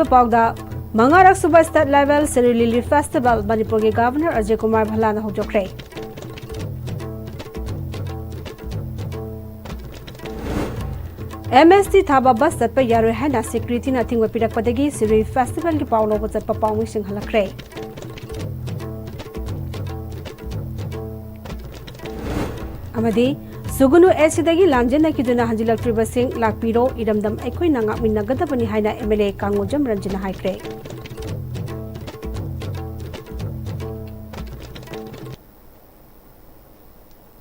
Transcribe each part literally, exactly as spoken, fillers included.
ꯄꯥꯎꯗ, ꯃꯉꯥꯔꯛ ꯁꯨꯕ State Level Shirui Lily Festival ꯃꯅꯤꯄꯨꯔꯒꯤ Governor Ajay Kumar ꯚꯜꯂꯥꯅ ꯍꯧꯗꯣꯛꯈ꯭ꯔꯦ꯫ M S T ꯊꯥꯕ bus ꯆꯠꯄ ꯌꯥꯔꯣꯏ ꯍꯥꯏꯅ security ꯅ ꯑꯊꯤꯡꯕ ꯄꯤꯔꯛꯄꯗꯒꯤ ꯁꯤꯔꯨꯏ festival ꯒꯤ ꯄꯥꯎ ꯂꯧꯕ ꯆꯠꯄ ꯄꯥꯎꯃꯤꯁꯤꯡ ꯍꯜꯂꯛꯈ꯭ꯔꯦ꯫ ꯑꯃꯗꯤ ꯁꯨꯒꯨꯅꯨ ꯑꯦꯁꯤꯗꯒꯤ ꯂꯥꯟꯖꯦꯟꯅꯈꯤꯗꯨꯅ ꯍꯟꯖꯤꯜꯂꯛꯇ꯭ꯔꯤꯕꯁꯤꯡ ꯂꯥꯛꯄꯤꯔꯣ, ꯏꯔꯝꯗꯝ ꯑꯩꯈꯣꯏꯅ ꯉꯥꯛꯃꯤꯟꯅꯒꯗꯕꯅꯤ ꯍꯥꯏꯅ M L A ꯀꯥꯡꯉꯣꯖꯝ ꯔꯟꯖꯟꯅ ꯍꯥꯏꯈ꯭ꯔꯦ꯫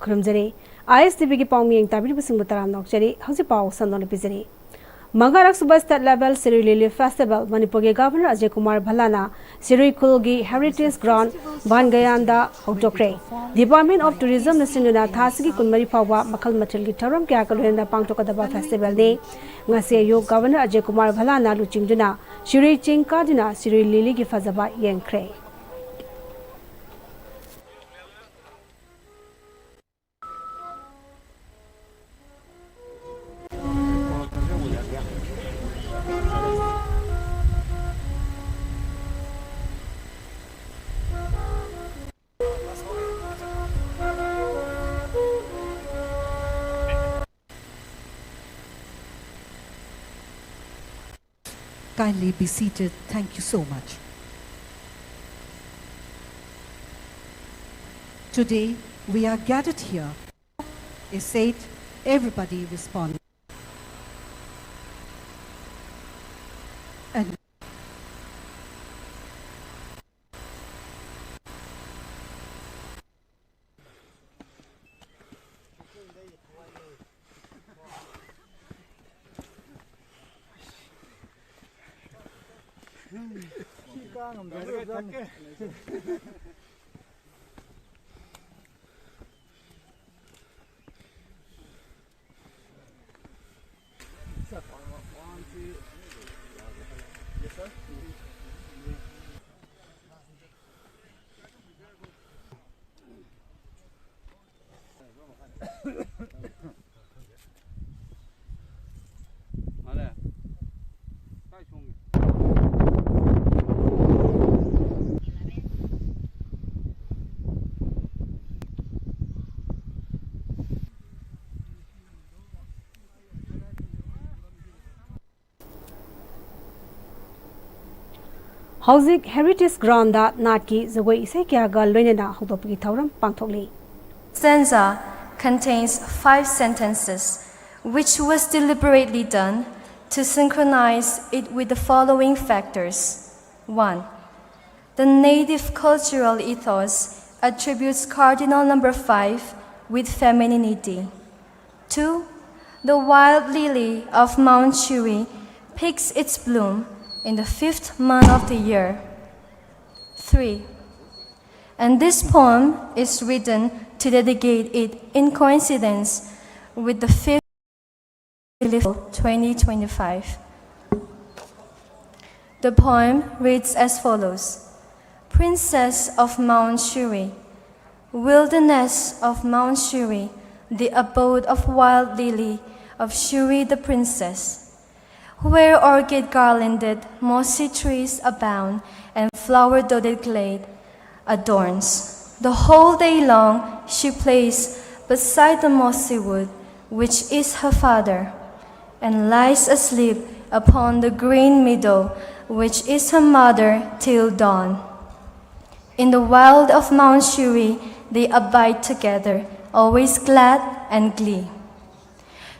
ꯈꯨꯔꯨꯝꯖꯔꯤ꯫ I S T V ꯒꯤ ꯄꯥꯎ ꯃꯤꯌꯦꯡ ꯇꯥꯕꯤꯔꯤꯕꯁꯤꯡꯕꯨ ꯇꯔꯥꯝꯅ ꯑꯣꯛꯆꯔꯤ꯫ ꯍꯧꯖꯤꯛ ꯄꯥꯎ ꯁꯟꯗꯣꯛꯅ ꯄꯤꯖꯔꯤ꯫ ꯃꯉꯥꯔꯛ ꯁꯨꯕ State Level Shirui Lily Festival ꯃꯅꯤꯄꯨꯔꯒꯤ Governor Ajay Kumar ꯚꯜꯂꯥꯅ Shirui ꯈꯨꯜꯒꯤ Heritage Ground ꯚꯥꯟꯒꯌꯥꯟꯗ ꯍꯧꯗꯣꯛꯈ꯭ꯔꯦ꯫ Department of Tourism ꯅ ꯁꯤꯟꯗꯨꯅ ꯊꯥ ꯑꯁꯤꯒꯤ ꯀꯨꯟꯃꯔꯤ ꯐꯥꯎꯕ ꯃꯈꯜ ꯃꯊꯦꯜꯒꯤ ꯊꯧꯔꯝ ꯀꯌꯥꯒ ꯂꯣꯏꯅꯅ ꯄꯥꯡꯊꯣꯛꯀꯗꯕ festival ꯅꯤ꯫ ꯉꯁꯤ ꯑꯌꯨꯛ Governor ꯑꯖꯌ ꯀꯨꯃꯥꯔ ꯚꯜꯂꯥꯅ ꯂꯨꯆꯤꯡꯗꯨꯅ ꯁꯤꯔꯨꯏ ꯆꯤꯡ ꯀꯥꯗꯨꯅ ꯁꯤꯔꯨꯏ ꯂꯤꯂꯤꯒꯤ ꯐꯖꯕ ꯌꯦꯡꯈ꯭ꯔꯦ꯫ Kindly be seated. Thank you so much. Today, we are gathered here. Is said, everybody respond. And ꯍꯧꯖꯤꯛ ꯍꯦꯔꯤꯇꯦꯖ ꯒ꯭ꯔꯥꯎꯟꯗ ꯅꯥꯠꯀꯤ ꯖꯒꯣꯏ ꯏꯁꯩ ꯀꯌꯥꯒ ꯂꯣꯏꯅꯅ ꯍꯧꯗꯣꯛꯄꯒꯤ ꯊꯧꯔꯝ ꯄꯥꯡꯊꯣꯛꯂꯤ꯫ Stanza contains five sentences, which was deliberately done to synchronize it with the following factors. One, the native cultural ethos attributes cardinal number five with femininity. Two, the wild lily of Mount Shuri picks its bloom in the fifth month of the year. Three, and this poem is written to dedicate it in coincidence with the fifth of twenty twenty-five. The poem reads as follows. Princess of Mount Shuri, wilderness of Mount Shuri, the abode of wild lily, of Shuri the princess, where orchid garlanded mossy trees abound and flower dotted glade adorns. The whole day long she plays beside the mossy wood, which is her father, and lies asleep upon the green meadow, which is her mother, till dawn. In the wild of Mount Shuri they abide together, always glad and glee.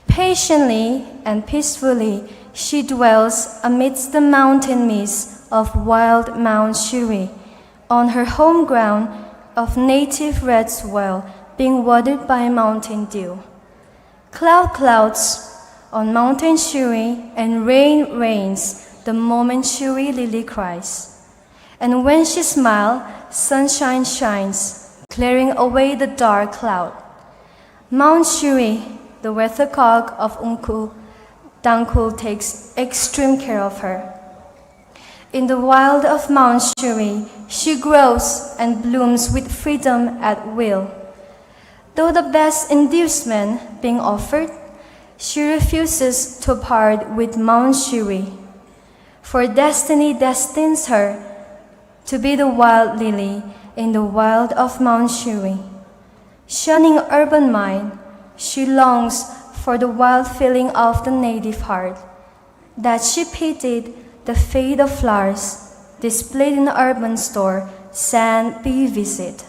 Patiently and peacefully she dwells amidst the mountain mist of wild Mount Shuri, on her home ground of native red swell being watered by mountain dew. Cloud clouds on Mountain Shuri and rain rains the moment Shuri lily cries. And when she smiles, sunshine shines, clearing away the dark cloud. Mount Shuri, the weathercock of Unku, Tangkhul takes extreme care of her. In the wild of Mount Shuri, she grows and blooms with freedom at will. Though the best inducement being offered, she refuses to part with Mount Shuri, for destiny destines her to be the wild lily in the wild of Mount Shuri. Shunning urban mind, she longs for the wild feeling of the native heart, that she pitied the fate of flowers displayed in urban store, send P V visit.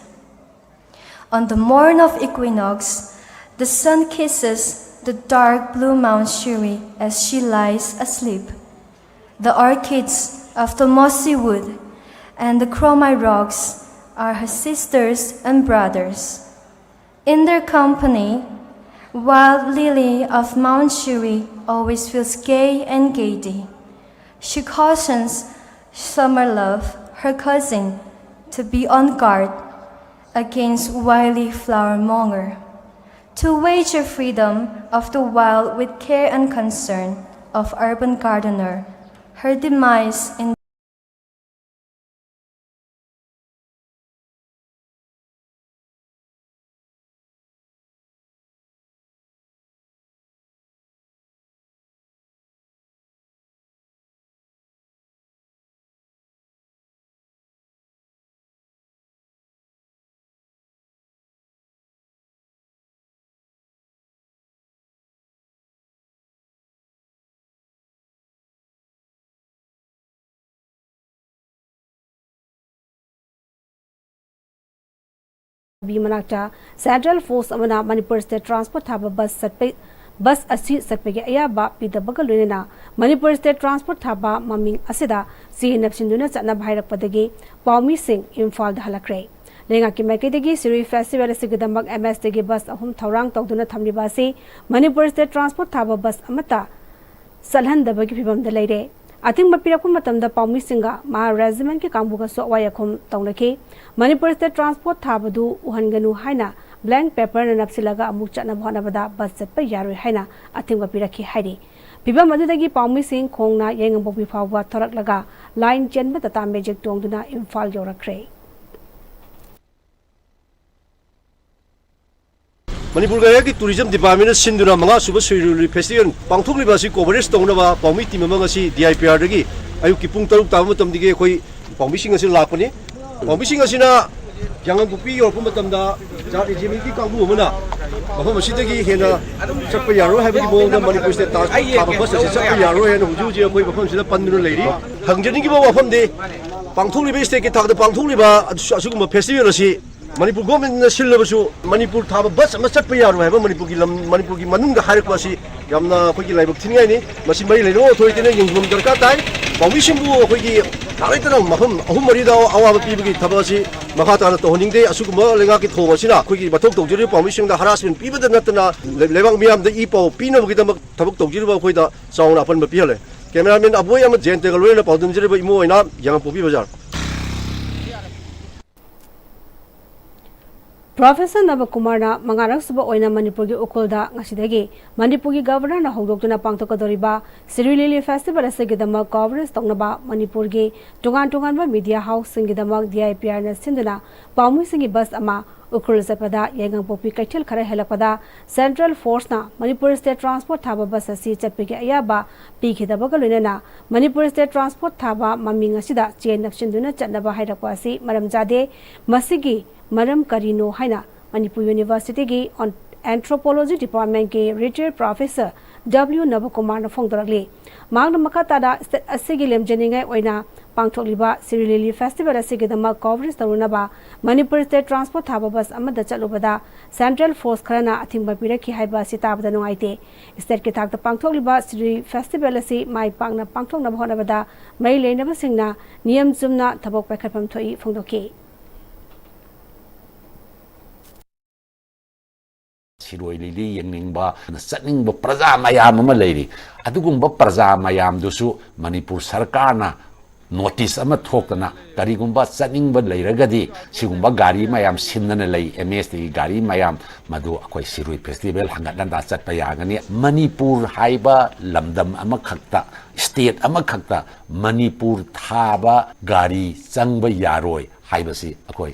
On the morn of equinox, the sun kisses the dark blue Mount Shuri as she lies asleep. The orchids of the mossy wood and the chromite rocks are her sisters and brothers. In their company, wild lily of Mount Shuri always feels gay and gaiety. She cautions Summer Love, her cousin, to be on guard against wily flower monger, to wage a freedom of the wild with care and concern of urban gardener, her demise in B ꯃꯅꯥꯛꯇ central force ꯑꯃꯅ Manipur state transport ꯊꯥꯕ bus ꯆꯠꯄ bus ꯑꯁꯤ ꯆꯠꯄꯒꯤ ꯑꯌꯥꯕ ꯄꯤꯗꯕꯒ ꯂꯣꯏꯅꯅ Manipur state transport ꯊꯥꯕ ꯃꯃꯤꯡ ꯑꯁꯤꯗ ꯆꯦ ꯅꯞꯁꯤꯟꯗꯨꯅ ꯆꯠꯅꯕ ꯍꯥꯏꯔꯛꯄꯗꯒꯤ ꯄꯥꯎꯃꯤꯁꯤꯡ ꯏꯝꯐꯥꯜꯗ ꯍꯜꯂꯛꯈ꯭ꯔꯦ꯫ ꯂꯩꯉꯥꯛꯀꯤ ꯃꯥꯏꯀꯩꯗꯒꯤ ꯁꯤꯔꯨꯏ ꯐꯦꯁꯇꯤꯚꯦꯜ ꯑꯁꯤꯒꯤꯗꯃꯛ ꯑꯦꯝ ꯑꯦꯁ ꯇꯤꯒꯤ ꯕꯁ ꯑꯍꯨꯝ ꯊꯧꯔꯥꯡ ꯇꯧꯗꯨꯅ ꯊꯝꯂꯤꯕ ꯑꯁꯤ ꯃꯅꯤꯄꯨꯔ ꯁ꯭ꯇꯦꯠ ꯇ꯭ꯔꯥꯟꯁꯄꯣꯔꯠ ꯊꯥꯕ ꯕꯁ ꯑꯃꯠꯇ ꯆꯠꯍꯟꯗꯕꯒꯤ ꯐꯤꯚꯝꯗ ꯂꯩꯔꯦ꯫ ꯑꯊꯤꯡꯕ ꯄꯤꯔꯛꯄ ꯃꯇꯝꯗ ꯄꯥꯎꯃꯤꯁꯤꯡꯒ ꯃꯍꯥ ꯔꯦꯖꯤꯃꯦꯟꯠꯀꯤ ꯀꯥꯡꯕꯨꯒꯁꯨ ꯑꯋꯥ ꯌꯥꯈꯨꯝ ꯇꯧꯅꯈꯤ꯫ ꯃꯅꯤꯄꯨꯔ ꯁ꯭ꯇꯦꯠ ꯇ꯭ꯔꯥꯟꯁꯄꯣꯔꯠ ꯊꯥꯕꯗꯨ ꯎꯍꯟꯒꯅꯨ ꯍꯥꯏꯅ ꯕ꯭ꯂꯦꯡꯛ ꯄꯦꯄꯔꯅ ꯅꯞꯁꯤꯜꯂꯒ ꯑꯃꯨꯛ ꯆꯠꯅꯕ ꯍꯣꯠꯅꯕꯗ ꯕꯁ ꯆꯠꯄ ꯌꯥꯔꯣꯏ ꯍꯥꯏꯅ ꯑꯊꯤꯡꯕ ꯄꯤꯔꯛꯈꯤ ꯍꯥꯏꯔꯤ꯫ ꯐꯤꯚꯝ ꯑꯗꯨꯗꯒꯤ ꯄꯥꯎꯃꯤꯁꯤꯡ ꯈꯣꯡꯅ ꯌꯥꯏꯉꯪꯄꯣꯛꯄꯤ ꯐꯥꯎꯕ ꯊꯣꯔꯛꯂꯒ ꯂꯥꯏꯟ ꯆꯦꯟꯕ ꯇꯥꯇꯥ ꯃꯦꯖꯤꯛ ꯇꯣꯡꯗꯨꯅ ꯏꯝꯐꯥꯜ ꯌꯧꯔꯛꯈ꯭ꯔꯦ꯫ ꯃꯅꯤꯄꯨꯔ ꯂꯩꯉꯥꯛꯀꯤ ꯇꯨꯔꯤꯖꯝ ꯗꯤꯄꯥꯔꯠꯃꯦꯟꯅ ꯁꯤꯟꯗꯨꯅ ꯃꯉꯥ ꯁꯨꯕ ꯁꯤꯔꯨꯏ ꯂꯤꯂꯤ ꯐꯦꯁꯇꯤꯚꯦꯜ ꯄꯥꯡꯊꯣꯛꯂꯤꯕ ꯑꯁꯤ ꯀꯣꯚꯔꯦꯖ ꯇꯧꯅꯕ ꯄꯥꯎꯃꯤ ꯇꯤꯝ ꯑꯃ ꯉꯁꯤ ꯗꯤ ꯑꯥꯏ ꯄꯤ ꯑꯥꯔꯗꯒꯤ ꯑꯌꯨꯛꯀꯤ ꯄꯨꯡ ꯇꯔꯨꯛ ꯇꯥꯕ ꯃꯇꯝꯗꯒꯤ ꯑꯩꯈꯣꯏ ꯄꯥꯎꯃꯤꯁꯤꯡ ꯑꯁꯤ ꯂꯥꯛꯄꯅꯤ꯫ ꯄꯥꯎꯃꯤꯁꯤꯡ ꯑꯁꯤꯅ ꯌꯥꯉꯪꯄꯣꯛꯄꯤ ꯌꯧꯔꯛꯄ ꯃꯇꯝꯗ ꯖꯥꯠ ꯔꯦꯖꯤꯃꯦꯟꯠꯀꯤ ꯀꯥꯡꯕꯨ ꯑꯃꯅ ꯃꯐꯝ ꯑꯁꯤꯗꯒꯤ ꯍꯦꯟꯅ ꯆꯠꯄ ꯌꯥꯔꯣꯏ ꯍꯥꯏꯕꯒꯤ ꯃꯑꯣꯡꯗ ꯃꯅꯤꯄꯨꯔ ꯁ꯭ꯇꯦꯠ ꯇꯥꯖ ꯊꯥꯕ ꯕꯁ ꯑꯁꯤ ꯆꯠꯄ ꯌꯥꯔꯣꯏ ꯍꯥꯏꯅ ꯍꯧꯖꯤꯛ ꯍꯧꯖꯤꯛ ꯑꯩꯈꯣꯏ ꯃꯐꯝꯁꯤꯗ ꯄꯟꯗꯨꯅ ꯂꯩꯔꯤ꯫ ꯍꯪꯖꯅꯤꯡꯉꯤꯕ ꯋꯥꯐꯝꯗꯤ, ꯄꯥꯡꯊꯣꯛꯂꯤꯕ ꯁ꯭ꯇꯦꯠꯀꯤ ꯊꯥꯛꯇ ꯄꯥꯡꯊꯣꯛꯂꯤꯕ ꯑꯁꯤꯒꯨꯝꯕ ꯐꯦꯁꯇꯤꯚꯦꯜ ꯑꯁꯤ ꯃꯅꯤꯄꯨꯔ ꯒꯣꯔꯃꯦꯟꯅ ꯁꯤꯜꯂꯕꯁꯨ ꯃꯅꯤꯄꯨꯔ ꯊꯥꯕ ꯕꯁ ꯑꯃ ꯆꯠꯄ ꯌꯥꯔꯣꯏ ꯍꯥꯏꯕ ꯃꯅꯤꯄꯨꯔꯒꯤ ꯂꯝ, ꯃꯅꯤꯄꯨꯔꯒꯤ ꯃꯅꯨꯡꯗ ꯍꯥꯏꯔꯛꯄ ꯑꯁꯤ ꯌꯥꯝꯅ ꯑꯩꯈꯣꯏꯒꯤ ꯂꯥꯏꯕꯛ ꯊꯤꯅꯤꯡꯉꯥꯏꯅꯤ꯫ ꯃꯁꯤ ꯃꯔꯤ ꯂꯩꯅꯕ ꯑꯣꯊꯣꯔꯤꯇꯤꯅ ꯌꯦꯡꯁꯤꯟꯐꯝ ꯗꯔꯀꯥꯔ ꯇꯥꯏ꯫ ꯄꯥꯎꯃꯤꯁꯤꯡꯕꯨ ꯑꯩꯈꯣꯏꯒꯤ ꯉꯥꯛ ꯂꯩꯇꯅ ꯃꯐꯝ ꯑꯍꯨꯝ ꯃꯔꯤꯗ ꯑꯋꯥꯕ ꯄꯤꯕꯒꯤ ꯊꯕꯛ ꯑꯁꯤ ꯃꯈꯥ ꯇꯥꯅ ꯇꯧꯍꯟꯅꯤꯡꯗꯦ꯫ ꯑꯁꯤꯒꯨꯝꯕ ꯂꯩꯉꯥꯛꯀꯤ ꯊꯧꯑꯣꯡ ꯑꯁꯤꯅ ꯑꯩꯈꯣꯏꯒꯤ ꯃꯊꯧ ꯇꯧꯖꯔꯤꯕ ꯄꯥꯎꯃꯤꯁꯤꯡꯗ ꯍꯔꯥꯁꯃꯦꯟ ꯄꯤꯕꯗ ꯅꯠꯇꯅ ꯂꯩ-, ꯂꯩꯕꯥꯛ ꯃꯤꯌꯥꯝꯗ ꯏ ꯄꯥꯎ ꯄꯤꯅꯕꯒꯤꯗꯃꯛ ꯊꯕꯛ ꯇꯧꯖꯔꯤꯕ ꯑꯩꯈꯣꯏꯗ ꯆꯥꯎꯅ ꯑꯄꯟꯕ ꯄꯤꯍꯜꯂꯦ꯫ ꯀꯦꯃꯦꯔꯥꯃꯦꯟ ꯑꯕꯣꯏ ꯑꯃ ꯖꯌꯟꯇꯒ ꯂꯣꯏꯅꯅ ꯄꯥꯎꯗꯝꯖꯔꯤꯕ ꯏꯃꯣ ꯑꯣꯏꯅ ꯌꯥꯉꯥꯡꯄꯣꯛꯄꯤ ꯕꯖꯥꯔ꯫ ꯄ꯭ꯔꯣꯐꯦꯁꯔ ꯅꯕꯀꯨꯃꯥꯔꯅ ꯃꯉꯥꯔꯛ ꯁꯨꯕ ꯑꯣꯏꯅ ꯃꯅꯤꯄꯨꯔꯒꯤ ꯎꯈ꯭ꯔꯨꯜꯗ ꯉꯁꯤꯗꯒꯤ ꯃꯅꯤꯄꯨꯔꯒꯤ ꯒꯕꯔꯅꯔꯅ ꯍꯧꯗꯣꯛꯇꯨꯅ ꯄꯥꯡꯊꯣꯛꯀꯗꯧꯔꯤꯕ ꯁꯤꯔꯨꯏ ꯂꯤꯂꯤ ꯐꯦꯁꯇꯤꯚꯦꯜ ꯑꯁꯤꯒꯤꯗꯃꯛ ꯀꯣꯚꯔꯦꯖ ꯇꯧꯅꯕ ꯃꯅꯤꯄꯨꯔꯒꯤ ꯇꯣꯉꯥꯟ ꯇꯣꯉꯥꯟꯕ ꯃꯤꯗꯤꯌꯥ ꯍꯥꯎꯁꯁꯤꯡꯒꯤꯗꯃꯛ ꯗꯤ ꯑꯥꯏ ꯄꯤ ꯑꯥꯔꯅ ꯁꯤꯟꯗꯨꯅ ꯄꯥꯎꯃꯤꯁꯤꯡꯒꯤ ꯕꯁ ꯑꯃ ꯎꯈ꯭ꯔꯨꯜ ꯆꯠꯄꯗ ꯌꯥꯏꯉꯪꯄꯣꯛꯄꯤ ꯀꯩꯊꯦꯜ ꯈꯔ ꯍꯦꯜꯂꯛꯄꯗ ꯁꯦꯟꯇ꯭ꯔꯦꯜ ꯐꯣꯔꯁꯅ ꯃꯅꯤꯄꯨꯔ ꯁ꯭ꯇꯦꯠ ꯇ꯭ꯔꯥꯟꯁꯄꯣꯔꯠ ꯊꯥꯕ ꯕꯁ ꯑꯁꯤ ꯆꯠꯄꯒꯤ ꯑꯌꯥꯕ ꯄꯤꯈꯤꯗꯕꯒ ꯂꯣꯏꯅꯅ ꯃꯅꯤꯄꯨꯔ ꯁ꯭ꯇꯦꯠ ꯇ꯭ꯔꯥꯟꯁꯄꯣꯔꯠ ꯊꯥꯕ ꯃꯃꯤꯡ ꯑꯁꯤꯗ ꯆꯦ ꯅꯞꯁꯤꯟꯗꯨꯅ ꯆꯠꯅꯕ ꯍꯥꯏꯔꯛꯄ ꯑꯁꯤ ꯃꯔꯝ ꯆꯥꯗꯦ꯫ ꯃꯁꯤꯒꯤ ꯃꯔꯝ ꯀꯔꯤꯅꯣ ꯍꯥꯏꯅ ꯃꯅꯤꯄꯨꯔ ꯌꯨꯅꯤꯚꯔꯁꯤꯇꯤꯒꯤ ꯑꯣꯟ-, ꯑꯦꯟꯊ꯭ꯔꯣꯄꯣꯂꯣꯖꯤ ꯗꯤꯄꯥꯔꯠꯃꯦꯟꯠꯀꯤ ꯔꯤꯇꯥꯌꯔ ꯄ꯭ꯔꯣꯐꯦꯁꯔ ꯗꯕ꯭ꯂꯤꯌꯨ ꯅꯕꯀꯨꯃꯥꯔꯅ ꯐꯣꯡꯗꯣꯔꯛꯂꯤ꯫ ꯃꯍꯥꯛꯅ ꯃꯈꯥ ꯇꯥꯅ ꯁ꯭ꯇꯦꯠ ꯑꯁꯤꯒꯤ ꯂꯦꯝꯖꯅꯤꯡꯉꯥꯏ ꯑꯣꯏꯅ ꯄꯥꯡꯊꯣꯛꯂꯤꯕ ꯁꯤꯔꯨꯏ ꯂꯤꯂꯤ ꯐꯦꯁꯇꯤꯚꯦꯜ ꯑꯁꯤꯒꯤꯗꯃꯛ ꯀꯣꯚꯔꯦꯖ ꯇꯧꯅꯅꯕ ꯃꯅꯤꯄꯨꯔ ꯁ꯭ꯇꯦꯠ ꯇ꯭ꯔꯥꯟꯁꯄꯣꯔꯠ ꯊꯥꯕ ꯕꯁ ꯑꯃꯗ ꯆꯠꯂꯨꯕꯗ ꯁꯦꯟꯇ꯭ꯔꯦꯜ ꯐꯣꯔꯁ ꯈꯔꯅ ꯑꯊꯤꯡꯕ ꯄꯤꯔꯛꯈꯤ ꯍꯥꯏꯕ ꯑꯁꯤ ꯇꯥꯕꯗ ꯅꯨꯡꯉꯥꯏꯇꯦ꯫ ꯁ꯭ꯇꯦꯠꯀꯤ ꯊꯥꯛꯇ ꯄꯥꯡꯊꯣꯛꯂꯤꯕ ꯁꯤꯔꯨꯏ ꯐꯦꯁꯇꯤꯚꯦꯜ ꯑꯁꯤ ꯃꯥꯏ ꯄꯥꯛꯅ ꯄꯥꯡꯊꯣꯛꯅꯕ ꯍꯣꯠꯅꯕꯗ ꯃꯔꯤ ꯂꯩꯅꯕꯁꯤꯡꯅ ꯅꯤꯌꯝ ꯆꯨꯝꯅ ꯊꯕꯛ ꯄꯥꯏꯈꯠꯐꯝ ꯊꯣꯛꯏ ꯐꯣꯡꯗꯣꯛꯈꯤ꯫ ꯁꯤꯔꯣꯏ ꯂꯤꯂꯤ ꯌꯦꯡꯅꯤꯡꯕ, ꯆꯠꯅꯤꯡꯕ ꯄ꯭ꯔꯖꯥ ꯃꯌꯥꯝ ꯑꯃ ꯂꯩꯔꯤ꯫ ꯑꯗꯨꯒꯨꯝꯕ ꯄ꯭ꯔꯖꯥ ꯃꯌꯥꯝꯗꯨꯁꯨ ꯃꯅꯤꯄꯨꯔ ꯁꯔꯀꯥꯔꯅ ꯅꯣꯇꯤꯁ ꯑꯃ ꯊꯣꯛꯇꯅ, ꯀꯔꯤꯒꯨꯝꯕ ꯆꯠꯅꯤꯡꯕ ꯂꯩꯔꯒꯗꯤ ꯁꯤꯒꯨꯝꯕ ꯒꯥꯔꯤ ꯃꯌꯥꯝ ꯁꯤꯟꯗꯅ ꯂꯩ, ꯑꯦꯝ ꯑꯦꯁ ꯇꯤꯒꯤ ꯒꯥꯔꯤ ꯃꯌꯥꯝ, ꯃꯗꯨ ꯑꯩꯈꯣꯏ ꯁꯤꯔꯣꯏ ꯐꯦꯁꯇꯤꯚꯦꯜ ꯍꯪꯒꯠ ꯍꯟꯗꯥ ꯆꯠꯄ ꯌꯥꯒꯅꯤ꯫ ꯃꯅꯤꯄꯨꯔ ꯍꯥꯏꯕ ꯂꯝꯗꯝ ꯑꯃꯈꯛꯇ, ꯁ꯭ꯇꯦꯠ ꯑꯃꯈꯛꯇ ꯃꯅꯤꯄꯨꯔ ꯊꯥꯕ ꯒꯥꯔꯤ ꯆꯪꯕ ꯌꯥꯔꯣꯏ ꯍꯥꯏꯕꯁꯤ ꯑꯩꯈꯣꯏ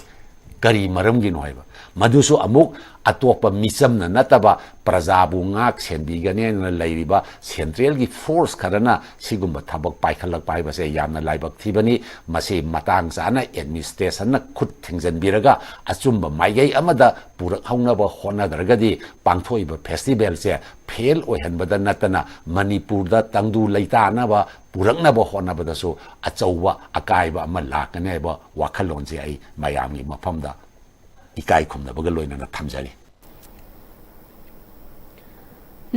ꯀꯔꯤ ꯃꯔꯝꯒꯤꯅꯣ ꯍꯥꯏꯕ, ꯃꯗꯨꯁꯨ ꯑꯃꯨꯛ ꯑꯇꯣꯞꯄ ꯃꯤꯆꯝꯅ ꯅꯠꯇꯕ ꯄ꯭ꯔꯖꯥꯕꯨ ꯉꯥꯛ ꯁꯦꯟꯕꯤꯒꯅꯤ ꯍꯥꯏꯅ ꯂꯩꯔꯤꯕ ꯁꯦꯟꯇ꯭ꯔꯦꯜꯒꯤ ꯐꯣꯔꯁ ꯈꯔꯅ ꯁꯤꯒꯨꯝꯕ ꯊꯕꯛ ꯄꯥꯏꯈꯠꯂꯛꯄ ꯍꯥꯏꯕꯁꯦ ꯌꯥꯝꯅ ꯂꯥꯏꯕꯛ ꯊꯤꯕꯅꯤ꯫ ꯃꯁꯤ ꯃꯇꯥꯡ ꯆꯥꯅ ꯑꯦꯗꯃꯤꯅꯤꯁꯇ꯭ꯔꯦꯁꯟꯅ ꯈꯨꯠ ꯊꯤꯡꯖꯤꯟꯕꯤꯔꯒ ꯑꯆꯨꯝꯕ ꯃꯥꯏꯀꯩ ꯑꯃꯗ ꯄꯨꯔꯛꯍꯧꯅꯕ ꯍꯣꯠꯅꯗ꯭ꯔꯒꯗꯤ ꯄꯥꯡꯊꯣꯛꯏꯕ ꯐꯦꯁꯇꯤꯚꯦꯜꯁꯦ ꯐꯦꯜ ꯑꯣꯏꯍꯟꯕꯗ ꯅꯠꯇꯅ ꯃꯅꯤꯄꯨꯔꯗ ꯇꯪꯗꯨ ꯂꯩꯇꯥꯅꯕ ꯄꯨꯔꯛꯅꯕ ꯍꯣꯠꯅꯕꯗꯁꯨ ꯑꯆꯧꯕ ꯑꯀꯥꯏꯕ ꯑꯃ ꯂꯥꯛꯀꯅꯤ ꯍꯥꯏꯕ ꯋꯥꯈꯜꯂꯣꯟꯁꯦ ꯑꯩ ꯃꯌꯥꯝꯒꯤ ꯃꯐꯝꯗ ꯏꯀꯥꯏ ꯈꯨꯝꯅꯕꯒ ꯂꯣꯏꯅꯅ ꯊꯝꯖꯔꯤ꯫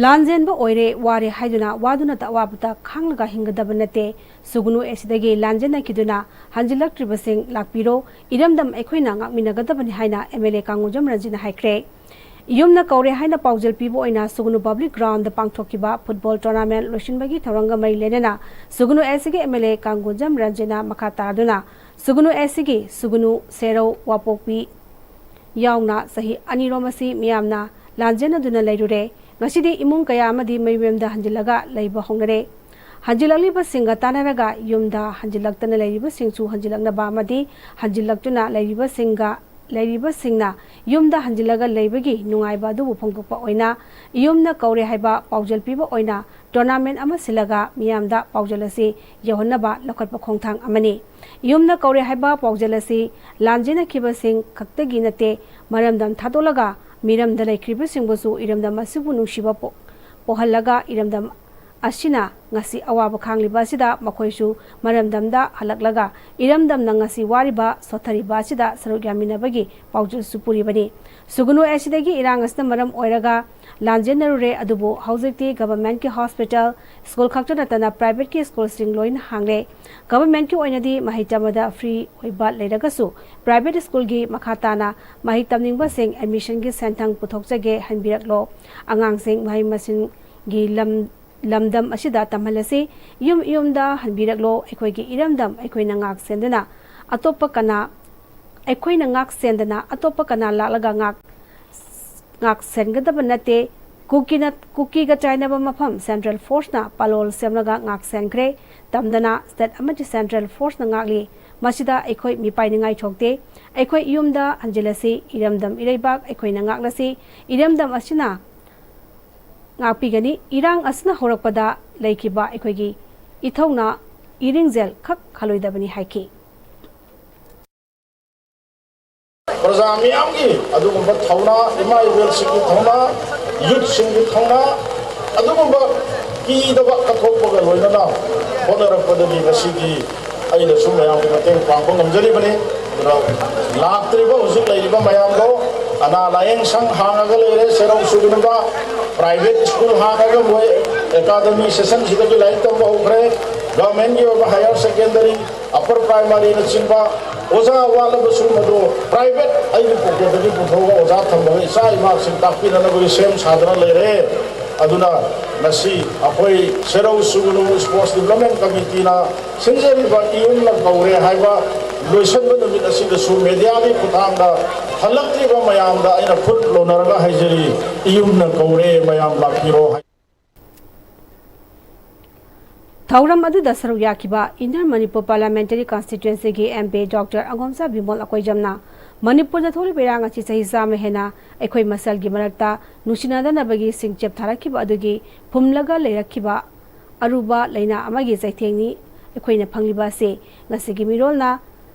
ꯂꯥꯟꯖꯦꯟꯕ ꯑꯣꯏꯔꯦ, ꯋꯥꯔꯦ ꯍꯥꯏꯗꯨꯅ ꯋꯥꯗꯨꯅꯇ ꯑꯋꯥꯕꯗ ꯈꯥꯡꯂꯒ ꯍꯤꯡꯒꯗꯕ ꯅꯠꯇꯦ꯫ ꯁꯨꯒꯨꯅꯨ ꯑꯦꯁꯤꯗꯒꯤ ꯂꯥꯟꯖꯦꯟꯅꯈꯤꯗꯨꯅ ꯍꯟꯖꯤꯜꯂꯛꯇ꯭ꯔꯤꯕꯁꯤꯡ ꯂꯥꯛꯄꯤꯔꯣ, ꯏꯔꯝꯗꯝ ꯑꯩꯈꯣꯏꯅ ꯉꯥꯛꯃꯤꯟꯅꯒꯗꯕꯅꯤ ꯍꯥꯏꯅ ꯑꯦꯝ ꯑꯦꯜ ꯑꯦ ꯀꯥꯡꯒꯨꯖꯝ ꯔꯟꯖꯤꯠꯅ ꯍꯥꯏꯈ꯭ꯔꯦ꯫ ꯌꯨꯝꯅ ꯀꯧꯔꯦ ꯍꯥꯏꯅ ꯄꯥꯎꯖꯦꯜ ꯄꯤꯕ ꯑꯣꯏꯅ ꯁꯨꯒꯨꯅꯨ ꯄꯕ꯭ꯂꯤꯛ ꯒ꯭ꯔꯥꯎꯟꯗ ꯄꯥꯡꯊꯣꯛꯈꯤꯕ ꯐꯨꯠꯕꯣꯜ ꯇꯣꯔꯅꯥꯃꯦꯟ ꯂꯣꯏꯁꯤꯟꯕꯒꯤ ꯊꯧꯔꯝꯒ ꯃꯔꯤ ꯂꯩꯅꯅ ꯁꯨꯒꯨꯅꯨ ꯑꯦꯁꯤꯒꯤ ꯑꯦꯝ ꯑꯦꯜ ꯑꯦ ꯀꯥꯡꯒꯨꯖꯝ ꯔꯟꯖꯤꯠꯅ ꯃꯈꯥ ꯇꯥꯗꯨꯅ ꯁꯨꯒꯨꯅꯨ ꯑꯦꯁꯤꯒꯤ ꯁꯨꯒꯨꯅꯨ, ꯁꯦꯔꯧ, ꯋꯥꯄꯣꯛꯄꯤ ꯌꯥꯎꯅ ꯆꯍꯤ ꯑꯅꯤꯔꯣꯝ ꯑꯁꯤ ꯃꯤꯌꯥꯝꯅ ꯂꯥꯟꯖꯦꯟꯅꯗꯨꯅ ꯂꯩꯔꯨꯔꯦ꯫ ꯉꯁꯤꯗꯤ ꯏꯃꯨꯡ ꯀꯌꯥ ꯑꯃꯗꯤ ꯃꯌꯨꯝ ꯃꯌꯨꯝꯗ ꯍꯟꯖꯤꯜꯂꯒ ꯂꯩꯕ ꯍꯧꯅꯔꯦ꯫ ꯍꯟꯖꯤꯜꯂꯛꯂꯤꯕꯁꯤꯡꯒ ꯇꯥꯟꯅꯔꯒ ꯌꯨꯝꯗ ꯍꯟꯖꯤꯜꯂꯛꯇꯅ ꯂꯩꯔꯤꯕꯁꯤꯡꯁꯨ ꯍꯟꯖꯤꯜꯂꯛꯅꯕ ꯑꯃꯗꯤ ꯍꯟꯖꯤꯜꯂꯛꯇꯨꯅ ꯂꯩꯔꯤꯕꯁꯤꯡꯒ, ꯂꯩꯔꯤꯕꯁꯤꯡꯅ ꯌꯨꯝꯗ ꯍꯟꯖꯤꯜꯂꯒ ꯂꯩꯕꯒꯤ ꯅꯨꯡꯉꯥꯏꯕ ꯑꯗꯨꯕꯨ ꯐꯣꯡꯗꯣꯛꯄ ꯑꯣꯏꯅ ꯌꯨꯝꯅ ꯀꯧꯔꯦ ꯍꯥꯏꯕ ꯄꯥꯎꯖꯦꯜ ꯄꯤꯕ ꯑꯣꯏꯅ ꯇꯣꯔꯅꯥꯃꯦꯟ ꯑꯃ ꯁꯤꯜꯂꯒ ꯃꯤꯌꯥꯝꯗ ꯄꯥꯎꯖꯦꯜ ꯑꯁꯤ ꯌꯧꯍꯟꯅꯕ ꯂꯧꯈꯠꯄ ꯈꯣꯡꯊꯥꯡ ꯑꯃꯅꯤ꯫ ꯌꯨꯝꯅ ꯀꯧꯔꯦ ꯍꯥꯏꯕ ꯄꯥꯎꯖꯦꯜ ꯑꯁꯤ ꯂꯥꯟꯖꯦꯟꯅꯈꯤꯕꯁꯤꯡ ꯈꯛꯇꯒꯤ ꯅꯠꯇꯦ, ꯃꯔꯝꯗꯝ ꯊꯥꯗꯣꯛꯂꯒ ꯃꯤꯔꯝꯗ ꯂꯩꯈ꯭ꯔꯤꯕꯁꯤꯡꯕꯨꯁꯨ ꯏꯔꯝꯗꯝ ꯑꯁꯤꯕꯨ ꯅꯨꯡꯁꯤꯕ ꯄꯣ-, ꯄꯣꯛꯍꯜꯂꯒ ꯏꯔꯝꯗꯝ ꯑꯁꯤꯅ ꯉꯁꯤ ꯑꯋꯥꯕ ꯈꯥꯡꯂꯤꯕ ꯑꯁꯤꯗ ꯃꯈꯣꯏꯁꯨ ꯃꯔꯝꯗꯝꯗ ꯍꯜꯂꯛꯂꯒ ꯏꯔꯝꯗꯝꯅ ꯉꯁꯤ ꯋꯥꯔꯤꯕ, ꯁꯣꯠꯊꯔꯤꯕ ꯑꯁꯤꯗ ꯁꯔꯨꯛ ꯌꯥꯃꯤꯟꯅꯕꯒꯤ ꯄꯥꯎꯖꯦꯜꯁꯨ ꯄꯨꯔꯤꯕꯅꯤ꯫ ꯁꯨꯒꯨꯅꯨ ꯑꯦꯁꯤꯗꯒꯤ ꯏꯔꯥꯡ ꯑꯁꯤꯅ ꯃꯔꯝ ꯑꯣꯏꯔꯒ ꯂꯥꯟꯖꯦꯟꯅꯔꯨꯔꯦ, ꯑꯗꯨꯕꯨ ꯍꯧꯖꯤꯛꯇꯤ ꯒꯚꯔꯟꯃꯦꯟꯠꯀꯤ ꯍꯣꯁꯄꯤꯇꯥꯜ, ꯁ꯭ꯀꯨꯜ ꯈꯛꯇ ꯅꯠꯇꯅ ꯄ꯭ꯔꯥꯏꯚꯦꯠꯀꯤ ꯁ꯭ꯀꯨꯜꯁꯤꯡ ꯂꯣꯏꯅ ꯍꯥꯡꯂꯦ꯫ ꯒꯚꯔꯟꯃꯦꯟꯠꯀꯤ ꯑꯣꯏꯅꯗꯤ ꯃꯍꯩ ꯇꯝꯕꯗ ꯐ꯭ꯔꯤ ꯑꯣꯏꯕ ꯂꯩꯔꯒꯁꯨ ꯄ꯭ꯔꯥꯏꯚꯦꯠ ꯁ꯭ꯀꯨꯜꯒꯤ ꯃꯈꯥ ꯇꯥꯅ ꯃꯍꯩ ꯇꯝꯅꯤꯡꯕꯁꯤꯡ ꯑꯦꯗꯃꯤꯁꯟꯒꯤ ꯁꯦꯟꯊꯪ ꯄꯨꯊꯣꯛꯆꯒꯦ, ꯍꯟꯕꯤꯔꯛꯂꯣ꯫ ꯑꯉꯥꯡꯁꯤꯡ ꯃꯍꯩ ꯃꯁꯤꯡꯒꯤ ꯂꯝ, ꯂꯝꯗꯝ ꯑꯁꯤꯗ ꯇꯝꯍꯜꯂꯁꯤ꯫ ꯌꯨꯝ ꯌꯨꯝꯗ ꯍꯟꯕꯤꯔꯛꯂꯣ꯫ ꯑꯩꯈꯣꯏꯒꯤ ꯏꯔꯝꯗꯝ ꯑꯩꯈꯣꯏꯅ ꯉꯥꯛ ꯁꯦꯟꯗꯨꯅ ꯑꯇꯣꯞꯄ ꯀꯅꯥ, ꯑꯩꯈꯣꯏꯅ ꯉꯥꯛ ꯁꯦꯟꯗꯅ ꯑꯇꯣꯞꯄ ꯀꯅꯥ ꯂꯥꯛꯂꯒ ꯉꯥꯛ, ꯉꯥꯛ ꯁꯦꯟꯒꯗꯕ ꯅꯠꯇꯦ꯫ ꯀꯨꯀꯤꯅ, ꯀꯨꯀꯤꯒ ꯆꯥꯏꯅꯕ ꯃꯐꯝ ꯁꯦꯟꯇ꯭ꯔꯦꯜ ꯐꯣꯔꯁꯅ ꯄꯥꯂꯣꯜ ꯁꯦꯝꯂꯒ ꯉꯥꯛ ꯁꯦꯟꯈ꯭ꯔꯦ꯫ ꯇꯝꯗꯅ ꯁ꯭ꯇꯦꯠ ꯑꯃꯗꯤ ꯁꯦꯟꯇ꯭ꯔꯦꯜ ꯐꯣꯔꯁꯅ ꯉꯥꯛꯂꯤ꯫ ꯃꯁꯤꯗ ꯑꯩꯈꯣꯏ ꯃꯤꯄꯥꯏꯅꯤꯡꯉꯥꯏ ꯊꯣꯛꯇꯦ꯫ ꯑꯩꯈꯣꯏ ꯌꯨꯝꯗ ꯍꯟꯖꯤꯜꯂꯁꯤ꯫ ꯏꯔꯝꯗꯝ ꯏꯔꯩꯕꯥꯛ ꯑꯩꯈꯣꯏꯅ ꯉꯥꯛꯂꯁꯤ꯫ ꯏꯔꯝꯗꯝ ꯑꯁꯤꯅ ꯉꯥꯛꯄꯤꯒꯅꯤ꯫ ꯏꯔꯥꯡ ꯑꯁꯤꯅ ꯍꯧꯔꯛꯄꯗ ꯂꯩꯈꯤꯕ ꯑꯩꯈꯣꯏꯒꯤ ꯏꯊꯧꯅꯥ ꯏꯔꯤꯡꯖꯦꯜ ꯈꯛ ꯈꯜꯂꯣꯏꯗꯕꯅꯤ ꯍꯥꯏꯈꯤ꯫ ꯄ꯭ꯔꯖꯥ ꯃꯤꯌꯥꯝꯒꯤ ꯑꯗꯨꯒꯨꯝꯕ ꯊꯧꯅꯥ, ꯏꯃꯥ ꯏꯕꯦꯜꯁꯤꯡꯒꯤ ꯊꯧꯅꯥ, ꯌꯨꯠꯁꯤꯡꯒꯤ ꯊꯧꯅꯥ, ꯑꯗꯨꯒꯨꯝꯕ ꯀꯤꯗꯕ ꯀꯠꯊꯣꯛꯄꯒ ꯂꯣꯏꯅꯅ ꯍꯣꯠꯅꯔꯛꯄꯗꯒꯤ ꯉꯁꯤꯗꯤ ꯑꯩꯅꯁꯨ ꯃꯌꯥꯝꯒꯤ ꯃꯇꯦꯡ ꯄꯥꯡꯕ ꯉꯝꯖꯔꯤꯕꯅꯤ꯫ ꯑꯗꯨꯅ ꯂꯥꯛꯇ꯭ꯔꯤꯕ ꯍꯧꯖꯤꯛ ꯂꯩꯔꯤꯕ ꯃꯌꯥꯝꯗꯣ ꯑꯅꯥ ꯂꯥꯌꯦꯡ ꯁꯪ ꯍꯥꯡꯉꯒ ꯂꯩꯔꯦ, ꯁꯦꯔꯧ ꯁꯨꯒꯨꯅꯨꯗ private school ꯍꯥꯡꯉꯒ ꯃꯣꯏ academy session ꯁꯤꯗꯒꯤ ꯂꯥꯏꯔꯤꯛ ꯇꯝꯕ ꯍꯧꯈ꯭ꯔꯦ꯫ Government ꯀꯤ ꯑꯣꯏꯕ higher secondary, upper primary ꯅꯆꯤꯡꯕ ꯑꯣꯖꯥ ꯋꯥꯠꯂꯕꯁꯨ ꯃꯗꯨ private ꯑꯩꯒꯤ pocket ꯇꯒꯤ ꯄꯨꯊꯣꯛꯑꯒ ꯑꯣꯖꯥ ꯊꯝꯃꯒ ꯏꯆꯥ ꯏꯃꯥꯁꯤꯡ ꯇꯥꯛꯄꯤꯅꯅꯕꯒꯤ ꯁꯦꯝ ꯁꯥꯗꯨꯅ ꯂꯩꯔꯦ꯫ ꯑꯗꯨꯅ ꯉꯁꯤ ꯑꯩꯈꯣꯏ ꯁꯦꯔꯧ ꯁꯨꯒꯨꯅꯨ Sports Development Committee ꯅ ꯁꯤꯟꯖꯔꯤꯕ ꯏꯌꯨꯝꯅ ꯀꯧꯔꯦ ꯍꯥꯏꯕ ꯂꯣꯏꯁꯤꯟꯕ ꯅꯨꯃꯤꯠ ꯑꯁꯤꯗꯁꯨ media ꯒꯤ ꯈꯨꯠꯊꯥꯡꯗ ꯍꯜꯂꯛꯇ꯭ꯔꯤꯕ ꯃꯌꯥꯝꯗ ꯑꯩꯅ ꯈꯨꯠ ꯂꯣꯟꯅꯔꯒ ꯍꯥꯏꯖꯔꯤ, ꯏꯌꯨꯝꯅ ꯀꯧꯔꯦ, ꯃꯌꯥꯝ ꯂꯥꯛꯄꯤꯔꯣ ꯍꯥꯏ꯫ ꯊꯧꯔꯝ ꯑꯗꯨꯗ ꯁꯔꯨꯛ ꯌꯥꯈꯤꯕ Inner Manipur Parliamentary Constituency ꯒꯤ M P Doctor ꯑꯉꯣꯝꯆꯥ ꯕꯤꯃꯣꯜ ꯑꯀꯣꯏꯖꯝꯅ ꯃꯅꯤꯄꯨꯔꯗ ꯊꯣꯛꯂꯤꯕ ꯏꯔꯥꯡ ꯑꯁꯤ ꯆꯍꯤ ꯆꯥꯝꯃ ꯍꯦꯟꯅ ꯑꯩꯈꯣꯏ ꯃꯁꯦꯜꯒꯤ ꯃꯔꯛꯇ ꯅꯨꯡꯁꯤꯅꯗꯅꯕꯒꯤ ꯁꯤꯡꯆꯦꯞ ꯊꯥꯔꯛꯈꯤꯕ ꯑꯗꯨꯒꯤ ꯐꯨꯝꯂꯒ ꯂꯩꯔꯛꯈꯤꯕ ꯑꯔꯨꯕ ꯂꯩꯅꯥ ꯑꯃꯒꯤ ꯆꯩꯊꯦꯡꯅꯤ꯫ ꯑꯩꯈꯣꯏꯅ ꯐꯪꯂꯤꯕ ꯑꯁꯤ ꯉꯁꯤꯒꯤ ꯃꯤꯔꯣꯜꯅ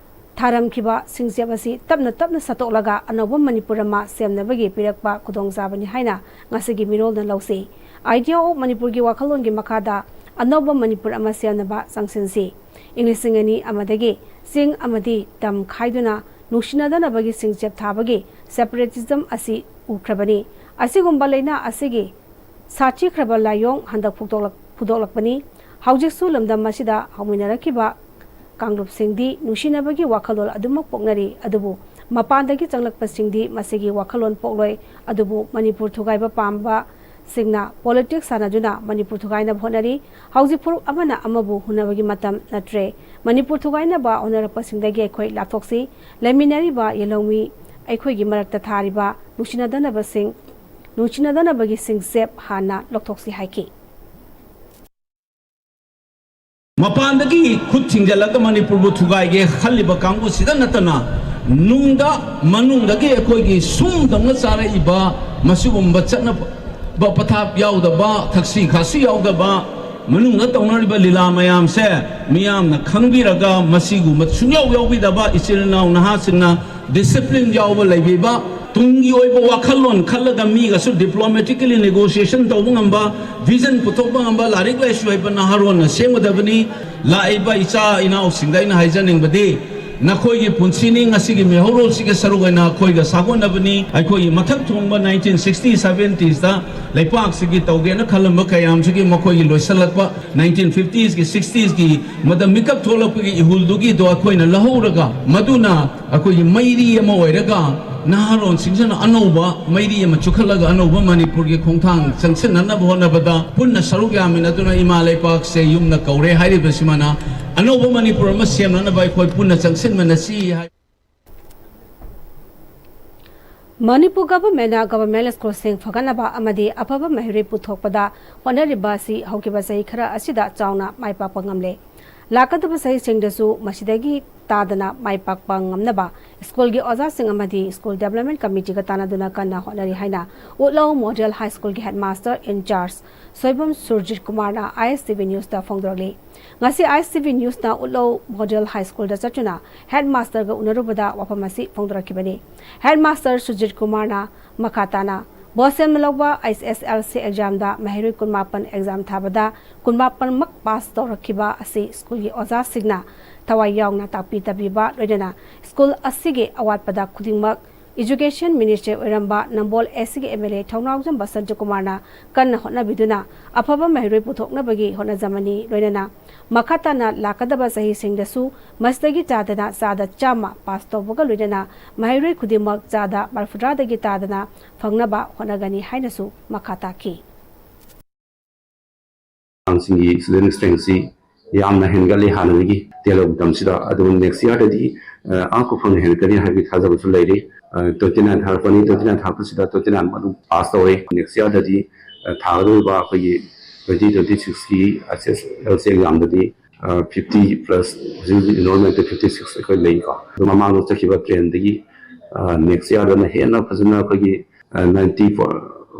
ꯊꯥꯔꯝꯈꯤꯕ ꯁꯤꯡꯆꯦꯞ ꯑꯁꯤ ꯇꯞꯅ ꯇꯞꯅ ꯁꯠꯇꯣꯛꯂꯒ ꯑꯅꯧꯕ ꯃꯅꯤꯄꯨꯔ ꯑꯃ ꯁꯦꯝꯅꯕꯒꯤ ꯄꯤꯔꯛꯄ ꯈꯨꯗꯣꯡꯆꯥꯕꯅꯤ ꯍꯥꯏꯅ ꯉꯁꯤꯒꯤ ꯃꯤꯔꯣꯜꯅ ꯂꯧꯁꯤ꯫ Idea of ꯃꯅꯤꯄꯨꯔꯒꯤ ꯋꯥꯈꯜꯂꯣꯟꯒꯤ ꯃꯈꯥꯗ ꯑꯅꯧꯕ ꯃꯅꯤꯄꯨꯔ ꯑꯃ ꯁꯦꯝꯅꯕ ꯆꯪꯁꯤꯟꯁꯤ꯫ ꯏꯪ ꯂꯤꯁꯤꯡ ꯑꯅꯤ ꯑꯃꯗꯒꯤ ꯆꯤꯡ ꯑꯃꯗꯤ ꯇꯝ ꯈꯥꯏꯗꯨꯅ ꯅꯨꯡꯁꯤꯅꯗꯅꯕꯒꯤ ꯁꯤꯡꯆꯦꯞ ꯊꯥꯕꯒꯤ separatism ꯑꯁꯤ ꯎꯈ꯭ꯔꯕꯅꯤ꯫ ꯑꯁꯤꯒꯨꯝꯕ ꯂꯩꯅꯥ ꯑꯁꯤꯒꯤ ꯁꯥꯊꯤꯈ꯭ꯔꯕ ꯂꯥꯏꯑꯣꯡ ꯍꯟꯗꯛ ꯐꯨꯗꯣꯛꯂꯛ-, ꯐꯨꯗꯣꯛꯂꯛꯄꯅꯤ꯫ ꯍꯧꯖꯤꯛꯁꯨ ꯂꯝꯗꯝ ꯑꯁꯤꯗ ꯍꯧꯃꯤꯟꯅꯔꯛꯈꯤꯕ ꯀꯥꯡꯂꯨꯞꯁꯤꯡꯗꯤ ꯅꯨꯡꯁꯤꯅꯕꯒꯤ ꯋꯥꯈꯜꯂꯣꯟ ꯑꯗꯨꯃꯛ ꯄꯣꯛꯅꯔꯤ, ꯑꯗꯨꯕꯨ ꯃꯄꯥꯟꯗꯒꯤ ꯆꯪꯂꯛꯄꯁꯤꯡꯗꯤ ꯃꯁꯤꯒꯤ ꯋꯥꯈꯜꯂꯣꯟ ꯄꯣꯛꯂꯣꯏ꯫ ꯑꯗꯨꯕꯨ ꯃꯅꯤꯄꯨꯔ ꯊꯨꯒꯥꯏꯕ ꯄꯥꯝꯕꯁꯤꯡꯅ politics ꯁꯥꯟꯅꯗꯨꯅ ꯃꯅꯤꯄꯨꯔ ꯊꯨꯒꯥꯏꯅꯕ ꯍꯣꯠꯅꯔꯤ꯫ ꯍꯧꯖꯤꯛ ꯐꯨꯔꯨꯞ ꯑꯃꯅ ꯑꯃꯕꯨ ꯍꯨꯟꯅꯕꯒꯤ ꯃꯇꯝ ꯅꯠꯇ꯭ꯔꯦ꯫ ꯃꯅꯤꯄꯨꯔ ꯊꯨꯒꯥꯏꯅꯕ ꯍꯣꯠꯅꯔꯛꯄꯁꯤꯡꯗꯒꯤ ꯑꯩꯈꯣꯏ ꯂꯥꯞꯊꯣꯛꯁꯤ꯫ ꯂꯩꯃꯤꯟꯅꯔꯤꯕ ꯌꯦꯜꯍꯧꯃꯤ ꯑꯩꯈꯣꯏꯒꯤ ꯃꯔꯛꯇ ꯊꯥꯔꯤꯕ ꯅꯨꯡꯁꯤꯅꯗꯅꯕꯁꯤꯡ, ꯅꯨꯡꯁꯤꯅꯗꯅꯕꯒꯤ ꯁꯤꯡꯆꯦꯞ ꯍꯥꯟꯅ ꯂꯧꯊꯣꯛꯁꯤ ꯍꯥꯏꯈꯤ꯫ ꯃꯄꯥꯟꯗꯒꯤ ꯈꯨꯠ ꯊꯤꯡꯖꯤꯜꯂꯒ ꯃꯅꯤꯄꯨꯔꯕꯨ ꯊꯨꯒꯥꯏꯒꯦ ꯈꯜꯂꯤꯕ ꯀꯥꯡꯕꯨꯁꯤꯗ ꯅꯠꯇꯅ, ꯅꯨꯡꯗ ꯃꯅꯨꯡꯗꯒꯤ ꯑꯩꯈꯣꯏꯒꯤ ꯁꯨꯝꯗꯧꯅ ꯆꯥꯔꯛꯏꯕ ꯃꯁꯤꯒꯨꯝꯕ ꯆꯠꯅꯕ ꯄꯊꯥꯞ ꯌꯥꯎꯗꯕ, ꯊꯛꯁꯤ ꯈꯥꯁꯤ ꯌꯥꯎꯗꯕ, ꯃꯅꯨꯡꯗ ꯇꯧꯅꯔꯤꯕ ꯂꯤꯂꯥ ꯃꯌꯥꯝꯁꯦ ꯃꯤꯌꯥꯝꯅ ꯈꯪꯕꯤꯔꯒ, ꯃꯁꯤꯒꯨꯝꯕ ꯁꯨꯡꯌꯥꯎ ꯌꯥꯎꯕꯤꯗꯕ ꯏꯆꯤꯜ ꯏꯅꯥꯎ ꯅꯍꯥꯁꯤꯡꯅ ꯗꯤꯁꯤꯄ꯭ꯂꯤꯟ ꯌꯥꯎꯕ ꯂꯩꯕꯤꯕ, ꯇꯨꯡꯒꯤ ꯑꯣꯏꯕ ꯋꯥꯈꯜꯂꯣꯟ ꯈꯜꯂꯒ ꯃꯤꯒꯁꯨ diplomatically negotiation ꯇꯧꯕ ꯉꯝꯕ, vision ꯄꯨꯊꯣꯛꯄ ꯉꯝꯕ, ꯂꯥꯏꯔꯤꯛ ꯂꯥꯏꯁꯨ ꯍꯩꯕ ꯅꯍꯥꯔꯣꯟꯅ ꯁꯦꯝꯒꯗꯕꯅꯤ꯫ ꯂꯥꯛꯏꯕ ꯏꯆꯥ ꯏꯅꯥꯎꯁꯤꯡꯗ ꯑꯩꯅ ꯍꯥꯏꯖꯅꯤꯡꯕꯗꯤ, ꯅꯈꯣꯏꯒꯤ ꯄꯨꯟꯁꯤꯅꯤ, ꯉꯁꯤꯒꯤ ꯃꯤꯍꯧꯔꯣꯜꯁꯤꯒꯤ ꯁꯔꯨꯛ ꯑꯣꯏꯅ ꯑꯩꯈꯣꯏꯒ ꯁꯥꯒꯣꯟꯅꯕꯅꯤ꯫ ꯑꯩꯈꯣꯏꯒꯤ ꯃꯊꯛ ꯊꯣꯡꯕ nineteen sixty seventies ꯗ ꯂꯩꯄꯥꯛꯁꯤꯒꯤ ꯇꯧꯒꯦꯅ ꯈꯜꯂꯝꯕ ꯀꯌꯥꯝꯁꯤꯒꯤ ꯃꯈꯣꯏꯒꯤ ꯂꯣꯏꯁꯤꯜꯂꯛꯄ nineteen fifties ꯀꯤ, sixties ꯀꯤ ꯃꯗ ꯃꯤꯀꯞ ꯊꯣꯛꯂꯛꯄꯒꯤ ꯏꯍꯨꯜꯗꯨꯒꯤꯗꯣ ꯑꯩꯈꯣꯏꯅ ꯂꯧꯍꯧꯔꯒ, ꯃꯗꯨꯅ ꯑꯩꯈꯣꯏꯒꯤ ꯃꯩꯔꯤ ꯑꯃ ꯑꯣꯏꯔꯒ, ꯅꯍꯥꯔꯣꯟꯁꯤꯡꯁꯤꯅ ꯑꯅꯧꯕ ꯃꯩꯔꯤ ꯑꯃ ꯆꯨꯈꯠꯂꯒ, ꯑꯅꯧꯕ ꯃꯅꯤꯄꯨꯔꯒꯤ ꯈꯣꯡꯊꯥꯡ ꯆꯪꯁꯤꯟꯅꯅꯕ ꯍꯣꯠꯅꯕꯗ ꯄꯨꯟꯅ ꯁꯔꯨꯛ ꯌꯥꯃꯤꯟꯅꯗꯨꯅ ꯏꯃꯥ ꯂꯩꯄꯥꯛꯁꯦ ꯌꯨꯝꯅ ꯀꯧꯔꯦ ꯍꯥꯏꯔꯤꯕꯁꯤꯃꯅ ꯑꯅꯧꯕ ꯃꯅꯤꯄꯨꯔ ꯑꯃ ꯁꯦꯝꯅꯅꯕ ꯑꯩꯈꯣꯏ ꯄꯨꯟꯅ ꯆꯪꯁꯤꯟꯃꯤꯟꯅꯁꯤ ꯍꯥꯏ꯫ ꯃꯅꯤꯄꯨꯔ ꯒꯚꯔꯟꯃꯦꯟꯠꯅ ꯒꯚꯔꯟꯃꯦꯟꯠ ꯁ꯭ꯀꯨꯜꯁꯤꯡ ꯐꯒꯠꯅꯕ ꯑꯃꯗꯤ ꯑꯐꯕ ꯃꯍꯩꯔꯣꯏ ꯄꯨꯊꯣꯛꯄꯗ ꯍꯣꯠꯅꯔꯤꯕ ꯑꯁꯤ ꯍꯧꯈꯤꯕ ꯆꯍꯤ ꯈꯔ ꯑꯁꯤꯗ ꯆꯥꯎꯅ ꯃꯥꯏ ꯄꯥꯛꯄ ꯉꯝꯂꯦ꯫ ꯂꯥꯛꯀꯗꯕ ꯆꯍꯤꯁꯤꯡꯗꯁꯨ ꯃꯁꯤꯗꯒꯤ ꯇꯥꯗꯅ ꯃꯥꯏ ꯄꯥꯛꯄ ꯉꯝꯅꯕ ꯁ꯭ꯀꯨꯜꯒꯤ ꯑꯣꯖꯥꯁꯤꯡ ꯑꯃꯗꯤ ꯁ꯭ꯀꯨꯜ ꯗꯤꯕꯦꯂꯞꯃꯦꯟꯠ ꯀꯃꯤꯇꯤꯒ ꯇꯥꯟꯅꯗꯨꯅ ꯀꯟꯅ ꯍꯣꯠꯅꯔꯤ ꯍꯥꯏꯅ ꯎꯠꯂꯧ ꯃꯣꯗꯦꯜ ꯍꯥꯏ ꯁ꯭ꯀꯨꯜꯒꯤ ꯍꯦꯗꯃꯥꯁꯇꯔ ꯏꯟꯆꯥꯔꯖ ꯁꯣꯏꯕꯝ ꯁꯨꯔꯖꯤꯠ ꯀꯨꯃꯥꯔꯅ ꯑꯥꯏ ꯑꯦꯁ ꯇꯤ ꯚꯤ ꯅ꯭ꯌꯨꯁꯇ ꯐꯣꯡꯗꯣꯔꯛꯂꯤ꯫ ꯉꯁꯤ ꯑꯥꯏ ꯑꯦꯁ ꯇꯤ ꯚꯤ ꯅ꯭ꯌꯨꯁꯅ ꯎꯠꯂꯧ ꯃꯣꯗꯦꯜ ꯍꯥꯏ ꯁ꯭ꯀꯨꯜꯗ ꯆꯠꯇꯨꯅ ꯍꯦꯗꯃꯥꯁꯇꯔꯒ ꯎꯅꯔꯨꯕꯗ ꯋꯥꯐꯝ ꯑꯁꯤ ꯐꯣꯡꯗꯣꯔꯛꯈꯤꯕꯅꯤ꯫ ꯍꯦꯗꯃꯥꯁꯇꯔ ꯁꯨꯖꯤꯠ ꯀꯨꯃꯥꯔꯅ ꯃꯈꯥ ꯇꯥꯅ ꯕꯣꯁꯦꯝꯅ ꯂꯧꯕ ꯑꯩꯆ ꯑꯦꯁ ꯑꯦꯜ ꯁꯤ ꯑꯦꯛꯖꯥꯝꯗ ꯃꯍꯩꯔꯣꯏ ꯀꯨꯟꯃꯥꯄꯟ ꯑꯦꯛꯖꯥꯝ ꯊꯥꯕꯗ ꯀꯨꯟꯃꯥꯄꯟꯃꯛ ꯄꯥꯁ ꯇꯧꯔꯛꯈꯤꯕ ꯑꯁꯤ ꯁ꯭ꯀꯨꯜꯒꯤ ꯑꯣꯖꯥꯁꯤꯡꯅ ꯊꯋꯥꯏ ꯌꯥꯎꯅ ꯇꯥꯛꯄꯤ ꯇꯝꯕꯤꯕ, ꯂꯣꯏꯅꯅ ꯁ꯭ꯀꯨꯜ ꯑꯁꯤꯒꯤ ꯑꯋꯥꯠꯄꯗ ꯈꯨꯗꯤꯡꯃꯛ ꯏꯖꯨꯀꯦꯁꯟ ꯃꯤꯅꯤꯁꯇꯔ ꯑꯣꯏꯔꯝꯕ ꯅꯝꯕꯣꯜ ꯑꯦꯁ ꯁꯤꯒꯤ ꯑꯦꯝ ꯑꯦꯜ ꯑꯦ ꯊꯧꯅꯥꯎꯖꯝ ꯕꯁꯟꯇ ꯀꯨꯃꯥꯔꯅ ꯀꯟꯅ ꯍꯣꯠꯅꯕꯤꯗꯨꯅ ꯑꯐꯕ ꯃꯍꯩꯔꯣꯏ ꯄꯨꯊꯣꯛꯅꯕꯒꯤ ꯍꯣꯠꯅꯖꯃꯅꯤ꯫ ꯂꯣꯏꯅꯅ ꯃꯈꯥ ꯇꯥꯅ ꯂꯥꯛꯀꯗꯕ ꯆꯍꯤꯁꯤꯡꯗꯁꯨ ꯃꯁꯤꯗꯒꯤ ꯇꯥꯗꯅ ꯆꯥꯗ ꯆꯥꯝꯃ ꯄꯥꯁ ꯇꯧꯕꯒ ꯂꯣꯏꯅꯅ ꯃꯍꯩꯔꯣꯏ ꯈꯨꯗꯤꯡꯃꯛ ꯆꯥꯗ ꯃꯔꯐꯨꯇꯔꯥꯗꯒꯤ ꯇꯥꯗꯅ ꯐꯪꯅꯕ ꯍꯣꯠꯅꯒꯅꯤ ꯍꯥꯏꯅꯁꯨ ꯃꯈꯥ ꯇꯥꯈꯤ꯫ ꯑꯉꯥꯡꯁꯤꯡꯒꯤ student strengthꯁꯤ ꯌꯥꯝꯅ ꯍꯦꯟꯒꯠꯂꯤ ꯍꯥꯟꯅꯗꯒꯤ ꯇꯦꯜꯂꯕ ꯃꯇꯝꯁꯤꯗ꯫ ꯑꯗꯨꯕꯨ next yearꯗꯗꯤ, ꯑ, ꯑꯃꯨꯛꯀ ꯐꯪꯅ ꯍꯦꯟꯒꯠꯀꯅꯤ ꯍꯥꯏꯕꯒꯤ ꯊꯥꯖꯕꯁꯨ ꯂꯩꯔꯤ꯫ ꯑ, twenty nine ꯊꯥꯔꯛꯄꯅꯤ, twenty nine ꯊꯥꯔꯛꯄꯁꯤꯗ twenty nine ꯑꯗꯨꯝ ꯄꯥꯁ ꯇꯧꯔꯦ꯫ Next yearꯗꯗꯤ, ꯑ, ꯊꯥꯒꯗꯧꯔꯤꯕ ꯑꯩꯈꯣꯏꯒꯤ twenty twenty sixꯀꯤ ꯑꯩꯆ ꯑꯦꯁ ꯑꯦꯜ ꯁꯤ ꯑꯦꯛꯖꯥꯝꯗꯗꯤ ꯐꯤꯐꯇꯤ ꯄ꯭ꯂꯁ, ꯍꯧꯖꯤꯛ ꯍꯧꯖꯤꯛ ꯏꯟꯔꯣꯜꯃꯦꯟꯇ ꯐꯤꯐꯇꯤ ꯁꯤꯛꯁ ꯑꯩꯈꯣꯏ ꯂꯩꯀꯣ꯫ ꯑꯗꯣ ꯃꯃꯥꯡꯗ ꯆꯠꯈꯤꯕ ꯇ꯭ꯔꯦꯟꯗꯒꯤ ꯅꯦꯛꯁ ꯏꯌꯥꯔꯗꯅ ꯍꯦꯟꯅ ꯐꯖꯅ ꯑꯩꯈꯣꯏꯒꯤ ꯅꯥꯏꯟꯇꯤ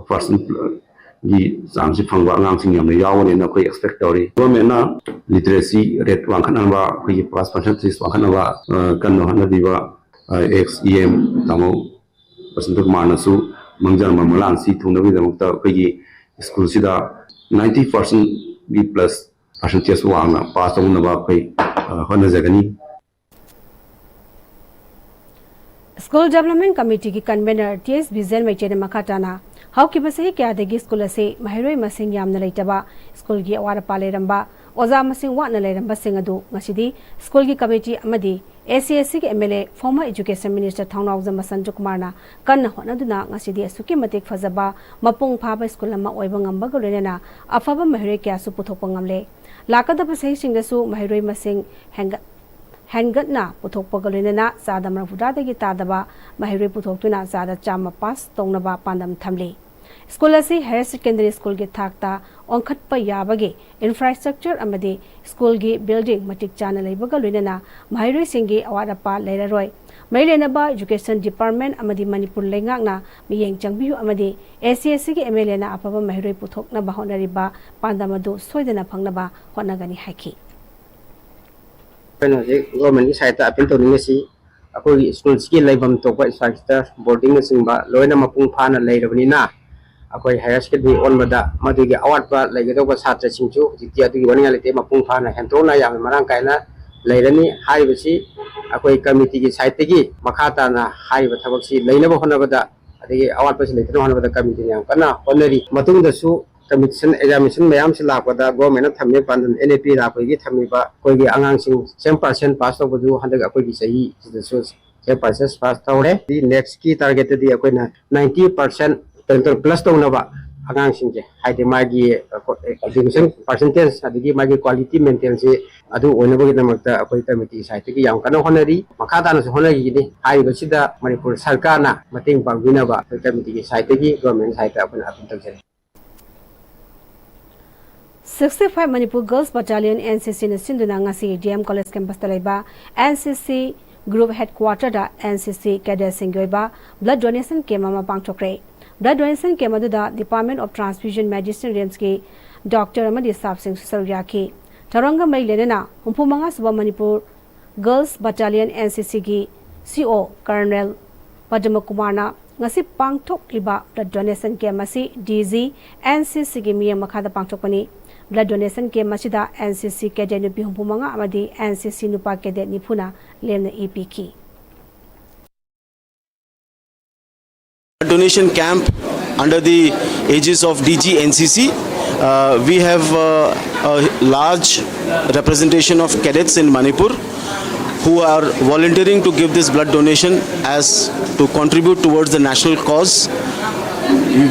ꯄꯥꯔꯁꯦꯟꯒꯤ ꯆꯥꯡꯁꯤ ꯐꯪꯕ ꯑꯉꯥꯡꯁꯤꯡ ꯌꯥꯝꯅ ꯌꯥꯎꯒꯅꯤꯅ ꯑꯩꯈꯣꯏ ꯑꯦꯛꯁꯄꯦꯛ ꯇꯧꯔꯤ꯫ ꯒꯣꯔꯃꯦꯟꯅ ꯂꯤꯇꯔꯦꯁꯤ ꯔꯦꯠ ꯋꯥꯡꯈꯠꯅꯕ, ꯑꯩꯈꯣꯏꯒꯤ ꯄꯥꯁ ꯄꯥꯔꯁꯦꯟꯇꯦꯖ ꯋꯥꯡꯈꯠꯅꯕ ꯀꯟꯅ ꯍꯣꯠꯅꯕꯤꯕ ꯑꯦꯛꯁ ꯏ ꯑꯦꯝ ꯇꯥꯃꯣ ꯕꯁꯟꯇ ꯀꯨꯃꯥꯔꯅꯁꯨ ꯃꯥꯡꯖꯔꯝꯕ ꯃꯔꯥꯡꯁꯤ ꯊꯨꯡꯅꯕꯒꯤꯗꯃꯛꯇ ꯑꯩꯈꯣꯏꯒꯤ ꯁ꯭ꯀꯨꯜꯁꯤꯗ ꯅꯥꯏꯟꯇꯤ ꯄꯥꯔꯁꯦꯟꯒꯤ ꯄ꯭ꯂꯁ ꯄꯥꯔꯁꯦꯟꯇꯦꯖ ꯋꯥꯡꯅ ꯄꯥꯁ ꯇꯧꯅꯕ ꯑꯩꯈꯣꯏ ꯍꯣꯠꯅꯖꯒꯅꯤ꯫ ꯁ꯭ꯀꯨꯜ ꯗꯦꯕꯂꯞꯃꯦꯟ ꯀꯃꯤꯇꯤꯒꯤ ꯀꯟꯚꯦꯅꯔ ꯇꯤ ꯑꯦꯁ ꯕꯤꯖꯦꯟ ꯃꯩꯆꯦꯅ ꯃꯈꯥ ꯇꯥꯅ ꯍꯧꯈꯤꯕ ꯆꯍꯤ ꯀꯌꯥꯗꯒꯤ ꯁ꯭ꯀꯨꯜ ꯑꯁꯤ ꯃꯍꯩꯔꯣꯏ ꯃꯁꯤꯡ ꯌꯥꯝꯅ ꯂꯩꯇꯕ, ꯁ꯭ꯀꯨꯜꯒꯤ ꯑꯋꯥꯠ ꯑꯄꯥ ꯂꯩꯔꯝꯕ, ꯑꯣꯖꯥ ꯃꯁꯤꯡ ꯋꯥꯠꯅ ꯂꯩꯔꯝꯕꯁꯤꯡ ꯑꯗꯨ ꯉꯁꯤꯗꯤ ꯁ꯭ꯀꯨꯜꯒꯤ ꯀꯃꯤꯇꯤ ꯑꯃꯗꯤ ꯑꯦ ꯁꯤ ꯑꯦ ꯁꯤꯒꯤ M L A, former education minister Thounaojam Basanta ꯀꯨꯃꯥꯔꯅ ꯀꯟꯅ ꯍꯣꯠꯅꯗꯨꯅ ꯉꯁꯤꯗꯤ ꯑꯁꯨꯛꯀꯤ ꯃꯇꯤꯛ ꯐꯖꯕ, ꯃꯄꯨꯡ ꯐꯥꯕ ꯁ꯭ꯀꯨꯜ ꯑꯃ ꯑꯣꯏꯕ ꯉꯝꯕꯒ ꯂꯣꯏꯅꯅ ꯑꯐꯕ ꯃꯍꯩꯔꯣꯏ ꯀꯌꯥꯁꯨ ꯄꯨꯊꯣꯛꯄ ꯉꯝꯂꯦ꯫ ꯂꯥꯛꯀꯗꯕ ꯆꯍꯤꯁꯤꯡꯗꯁꯨ ꯃꯍꯩꯔꯣꯏ ꯃꯁꯤꯡ ꯍꯦꯟꯒꯠ ꯍꯦꯟꯒꯠꯅ ꯄꯨꯊꯣꯛꯄꯒ ꯂꯣꯏꯅꯅ ꯆꯥꯗ ꯃꯔꯐꯨꯇꯔꯥꯗꯒꯤ ꯇꯥꯗꯕ ꯃꯍꯩꯔꯣꯏ ꯄꯨꯊꯣꯛꯇꯨꯅ ꯆꯥꯗ ꯆꯥꯝꯃ ꯄꯥꯁ ꯇꯧꯅꯕ ꯄꯥꯟꯗꯝ ꯊꯝꯂꯤ꯫ ꯁ꯭ꯀꯨꯜ ꯑꯁꯤ ꯍꯥꯌꯔ ꯁꯦꯀꯦꯟꯗꯔꯤ ꯁ꯭ꯀꯨꯜꯒꯤ ꯊꯥꯛꯇ ꯑꯣꯟꯈꯠꯄ ꯌꯥꯕꯒꯤ ꯏꯟꯐ꯭ꯔꯥꯁ꯭ꯇ꯭ꯔꯛꯆꯔ ꯑꯃꯗꯤ ꯁ꯭ꯀꯨꯜꯒꯤ ꯕꯤꯜꯗꯤꯡ ꯃꯇꯤꯛ ꯆꯥꯅ ꯂꯩꯕꯒ ꯂꯣꯏꯅꯅ ꯃꯍꯩꯔꯣꯏꯁꯤꯡꯒꯤ ꯑꯋꯥꯠ ꯑꯄꯥ ꯂꯩꯔꯔꯣꯏ꯫ ꯃꯔꯤ ꯂꯩꯅꯕ ꯏꯖꯨꯀꯦꯁꯟ ꯗꯤꯄꯥꯔꯠꯃꯦꯟ ꯑꯃꯗꯤ ꯃꯅꯤꯄꯨꯔ ꯂꯩꯉꯥꯛꯅ ꯃꯤꯠꯌꯦꯡ ꯆꯪꯕꯤꯌꯨ ꯑꯃꯗꯤ ꯑꯦ ꯁꯤ ꯑꯦ ꯁꯤꯒꯤ ꯑꯦꯝ ꯑꯦꯜ ꯑꯦꯅ ꯑꯐꯕ ꯃꯍꯩꯔꯣꯏ ꯄꯨꯊꯣꯛꯅꯕ ꯍꯣꯠꯅꯔꯤꯕ ꯄꯥꯟꯗꯝ ꯑꯗꯨ ꯁꯣꯏꯗꯅ ꯐꯪꯅꯕ ꯍꯣꯠꯅꯒꯅꯤ ꯍꯥꯏꯈꯤ꯫ ꯑꯩꯈꯣꯏꯅ ꯍꯧꯖꯤꯛ ꯒꯣꯔꯃꯦꯟꯒꯤ ꯁꯥꯏꯠꯇ ꯑꯄꯤꯜ ꯇꯧꯅꯤꯡꯉꯤꯁꯤ, ꯑꯩꯈꯣꯏꯒꯤ ꯁ꯭ꯀꯨꯜꯁꯤꯒꯤ ꯂꯩꯐꯝ ꯊꯣꯛꯄ ꯏꯟꯐ꯭ꯔꯥꯁ꯭ꯇ꯭ꯔꯛꯆꯔ, ꯕꯣꯔꯗꯤꯡꯅꯆꯤꯡꯕ ꯂꯣꯏꯅ ꯃꯄꯨꯡ ꯐꯥꯅ ꯂꯩꯔꯕꯅꯤꯅ, ꯑꯩꯈꯣꯏ ꯍꯥꯌꯔ ꯁꯦꯀꯦꯟꯗꯔꯤ ꯑꯣꯟꯕꯗ ꯃꯗꯨꯒꯤ ꯑꯋꯥꯠꯄ ꯂꯩꯒꯗꯧꯕ ꯁꯥꯇ꯭ꯔꯁꯤꯡꯁꯨ ꯍꯧꯖꯤꯛꯇꯤ ꯑꯗꯨꯒꯤ ꯋꯥꯅꯤꯡꯉꯥꯏ ꯂꯩꯇꯦ, ꯃꯄꯨꯡ ꯐꯥꯅ ꯍꯦꯟꯗꯣꯛꯅ ꯌꯥꯝꯅ ꯃꯔꯥꯡ ꯀꯥꯏꯅ ꯂꯩꯔꯅꯤ꯫ ꯍꯥꯏꯔꯤꯕꯁꯤ ꯑꯩꯈꯣꯏ ꯀꯃꯤꯇꯤꯒꯤ ꯁꯥꯏꯠꯇꯒꯤ ꯃꯈꯥ ꯇꯥꯅ ꯍꯥꯏꯔꯤꯕ ꯊꯕꯛꯁꯤ ꯂꯩꯅꯕ ꯍꯣꯠꯅꯕꯗ, ꯑꯗꯒꯤ ꯑꯋꯥꯠꯄꯁꯤ ꯂꯩꯇꯅꯕ ꯍꯣꯠꯅꯕꯗ ꯀꯃꯤꯇꯤꯅ ꯌꯥꯝ ꯀꯟꯅ ꯍꯣꯠꯅꯔꯤ꯫ ꯃꯇꯨꯡꯗꯁꯨ ꯀꯝꯄꯤꯇꯤꯁꯟ ꯑꯦꯛꯖꯥꯃꯤꯅꯦꯁꯟ ꯃꯌꯥꯝꯁꯤ ꯂꯥꯛꯄꯗ ꯒꯣꯔꯃꯦꯟꯅ ꯊꯝꯃꯤꯕ ꯄꯥꯟꯗꯝ, ꯑꯦꯟ ꯑꯦ ꯄꯤ ꯂꯥꯛꯄꯒꯤ ꯊꯝꯃꯤꯕ ꯑꯩꯈꯣꯏꯒꯤ ꯑꯉꯥꯡꯁꯤꯡ ꯁꯦꯝ ꯄꯥꯔꯁꯦꯟ ꯄꯥꯁ ꯇꯧꯕꯗꯨ ꯍꯟꯗꯛ ꯑꯩꯈꯣꯏꯒꯤ ꯆꯍꯤꯁꯤꯗꯁꯨ ꯁꯦꯝ ꯄꯥꯔꯁꯦꯟ ꯄꯥꯁ ꯇꯧꯔꯦ꯫ ꯅꯦꯛꯁꯀꯤ ꯇꯥꯔꯒꯦꯠꯇꯗꯤ ꯑꯩꯈꯣꯏꯅ ꯅꯥꯏꯟꯇꯤ ꯄꯥꯔꯁꯦꯟ ꯄ꯭ꯂꯁ ꯇꯧꯅꯕ ꯑꯉꯥꯡꯁꯤꯡꯁꯦ, ꯍꯥꯏꯗꯤ ꯃꯥꯒꯤ ꯑꯦꯖꯨꯀꯦꯁꯟ ꯄꯥꯔꯁꯦꯟꯇꯦꯖ ꯑꯗꯒꯤ ꯃꯥꯒꯤ ꯀ꯭ꯋꯥꯂꯤꯇꯤ ꯃꯦꯟꯇꯦꯟꯁꯤ ꯑꯗꯨ ꯑꯣꯏꯅꯕꯒꯤꯗꯃꯛꯇ ꯑꯩꯈꯣꯏ ꯀꯃꯤꯇꯤ ꯁꯥꯏꯠꯇꯒꯤ ꯌꯥꯝ ꯀꯟꯅ ꯍꯣꯠꯅꯔꯤ꯫ ꯃꯈꯥ ꯇꯥꯅꯁꯨ ꯍꯣꯠꯅꯈꯤꯒꯅꯤ꯫ ꯍꯥꯏꯔꯤꯕꯁꯤꯗ ꯃꯅꯤꯄꯨꯔ ꯁꯔꯀꯥꯔꯅ ꯃꯇꯦꯡ ꯄꯥꯡꯕꯤꯅꯕ ꯑꯩꯈꯣꯏ ꯀꯃꯤꯇꯤꯒꯤ ꯁꯥꯏꯠꯇꯒꯤ, ꯒꯣꯔꯃꯦꯟ ꯁꯥꯏꯠꯇ ꯑꯩꯈꯣꯏꯅ ꯑꯄꯤꯜ ꯇꯧꯖꯔꯤ꯫ Sixty five Manipur Girls Battalion, N C C ꯅ ꯁꯤꯟꯗꯨꯅ ꯉꯁꯤ D M College campus ꯇ ꯂꯩꯕ N C C Group Headquarter ꯗ N C C cadet ꯁꯤꯡꯒꯤ ꯑꯣꯏꯕ blood donation camp ꯑꯃ ꯄꯥꯡꯊꯣꯛꯈ꯭ꯔꯦ꯫ Blood donation camp ꯑꯗꯨꯗ Department of Transfusion Medicine, RIMS ꯀꯤ doctor ꯑꯃꯗꯤ staff ꯁꯤꯡꯁꯨ ꯁꯔꯨꯛ ꯌꯥꯈꯤ꯫ ꯊꯧꯔꯝꯒ ꯃꯔꯤ ꯂꯩꯅꯅ ꯍꯨꯝꯐꯨ ꯃꯉꯥ ꯁꯨꯕ Manipur Girls Battalion, N C C ꯒꯤ C O Colonel ꯄꯗꯃ ꯀꯨꯃꯥꯔꯅ ꯉꯁꯤ ꯄꯥꯡꯊꯣꯛꯂꯤꯕ blood donation camp ꯑꯁꯤ D G N C C ꯒꯤ ꯃꯤꯠꯌꯦꯡ ꯃꯈꯥꯗ ꯄꯥꯡꯊꯣꯛꯄꯅꯤ꯫ Blood donation camp ꯑꯁꯤꯗ N C C cadet ꯅꯨꯄꯤ ꯍꯨꯝꯐꯨ ꯃꯉꯥ ꯑꯃꯗꯤ N C C ꯅꯨꯄꯥ cadet ꯅꯤꯐꯨꯅ ꯂꯦꯝꯅ ꯏ ꯄꯤꯈꯤ꯫ Donation camp under the aegis of D G N C C. Uh, we have uh, a large representation of cadets in Manipur who are volunteering to give this blood donation as to contribute towards the national cause.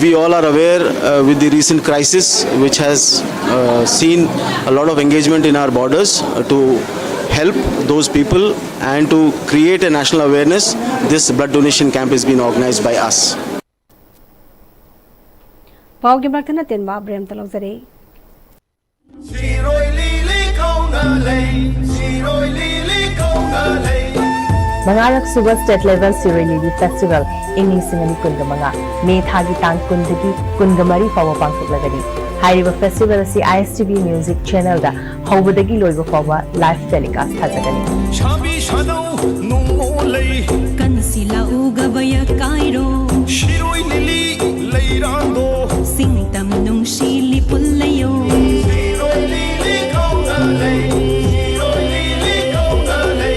We all are aware uh, with the recent crisis which has uh, seen a lot of engagement in our borders uh, to help those people and to create a national awareness, this blood donation camp is being organized by us. ꯄꯥꯎꯒꯤ ꯃꯔꯛꯇꯅ ꯇꯦꯟꯕ break ꯑꯃꯇ ꯂꯧꯖꯔꯤ꯫ ꯃꯉꯥꯔꯛ ꯁꯨꯕ State Level ꯁꯤꯔꯣꯏ ꯂꯤꯂꯤ Festival ꯏꯪ ꯂꯤꯁꯤꯡ ꯑꯅꯤ ꯀꯨꯟꯒ ꯃꯉꯥ ꯃꯦ ꯊꯥꯒꯤ ꯇꯥꯡ ꯀꯨꯟꯗꯒꯤ ꯀꯨꯟꯒ ꯃꯔꯤ ꯐꯥꯎꯕ ꯄꯥꯡꯊꯣꯛꯂꯒꯅꯤ꯫ ꯍꯥꯏꯔꯤꯕ festival ꯑꯁꯤ I S T V Music Channel ꯗ ꯍꯧꯕꯗꯒꯤ ꯂꯣꯏꯕ ꯐꯥꯎꯕ live telecast ꯊꯥꯖꯒꯅꯤ꯫ ꯁꯥꯕꯤ ꯁꯥꯗꯧ ꯅꯣꯡꯃꯣ ꯂꯩ ꯀꯟꯁꯤꯜꯂꯛꯎ ꯒꯕꯌ ꯀꯥꯏꯔꯣ ꯁꯤꯔꯣꯏ ꯂꯤꯂꯤ ꯂꯩꯔꯥꯡꯗꯣ ꯁꯤꯡꯇꯝ ꯅꯨꯡꯁꯤ ꯂꯤꯄꯨꯜ ꯂꯩꯌꯣ ꯁꯤꯔꯣꯏ ꯂꯤꯂꯤ ꯀꯧꯅ ꯂꯩ ꯁꯤꯔꯣꯏ ꯂꯤꯂꯤ ꯀꯧꯅ ꯂꯩ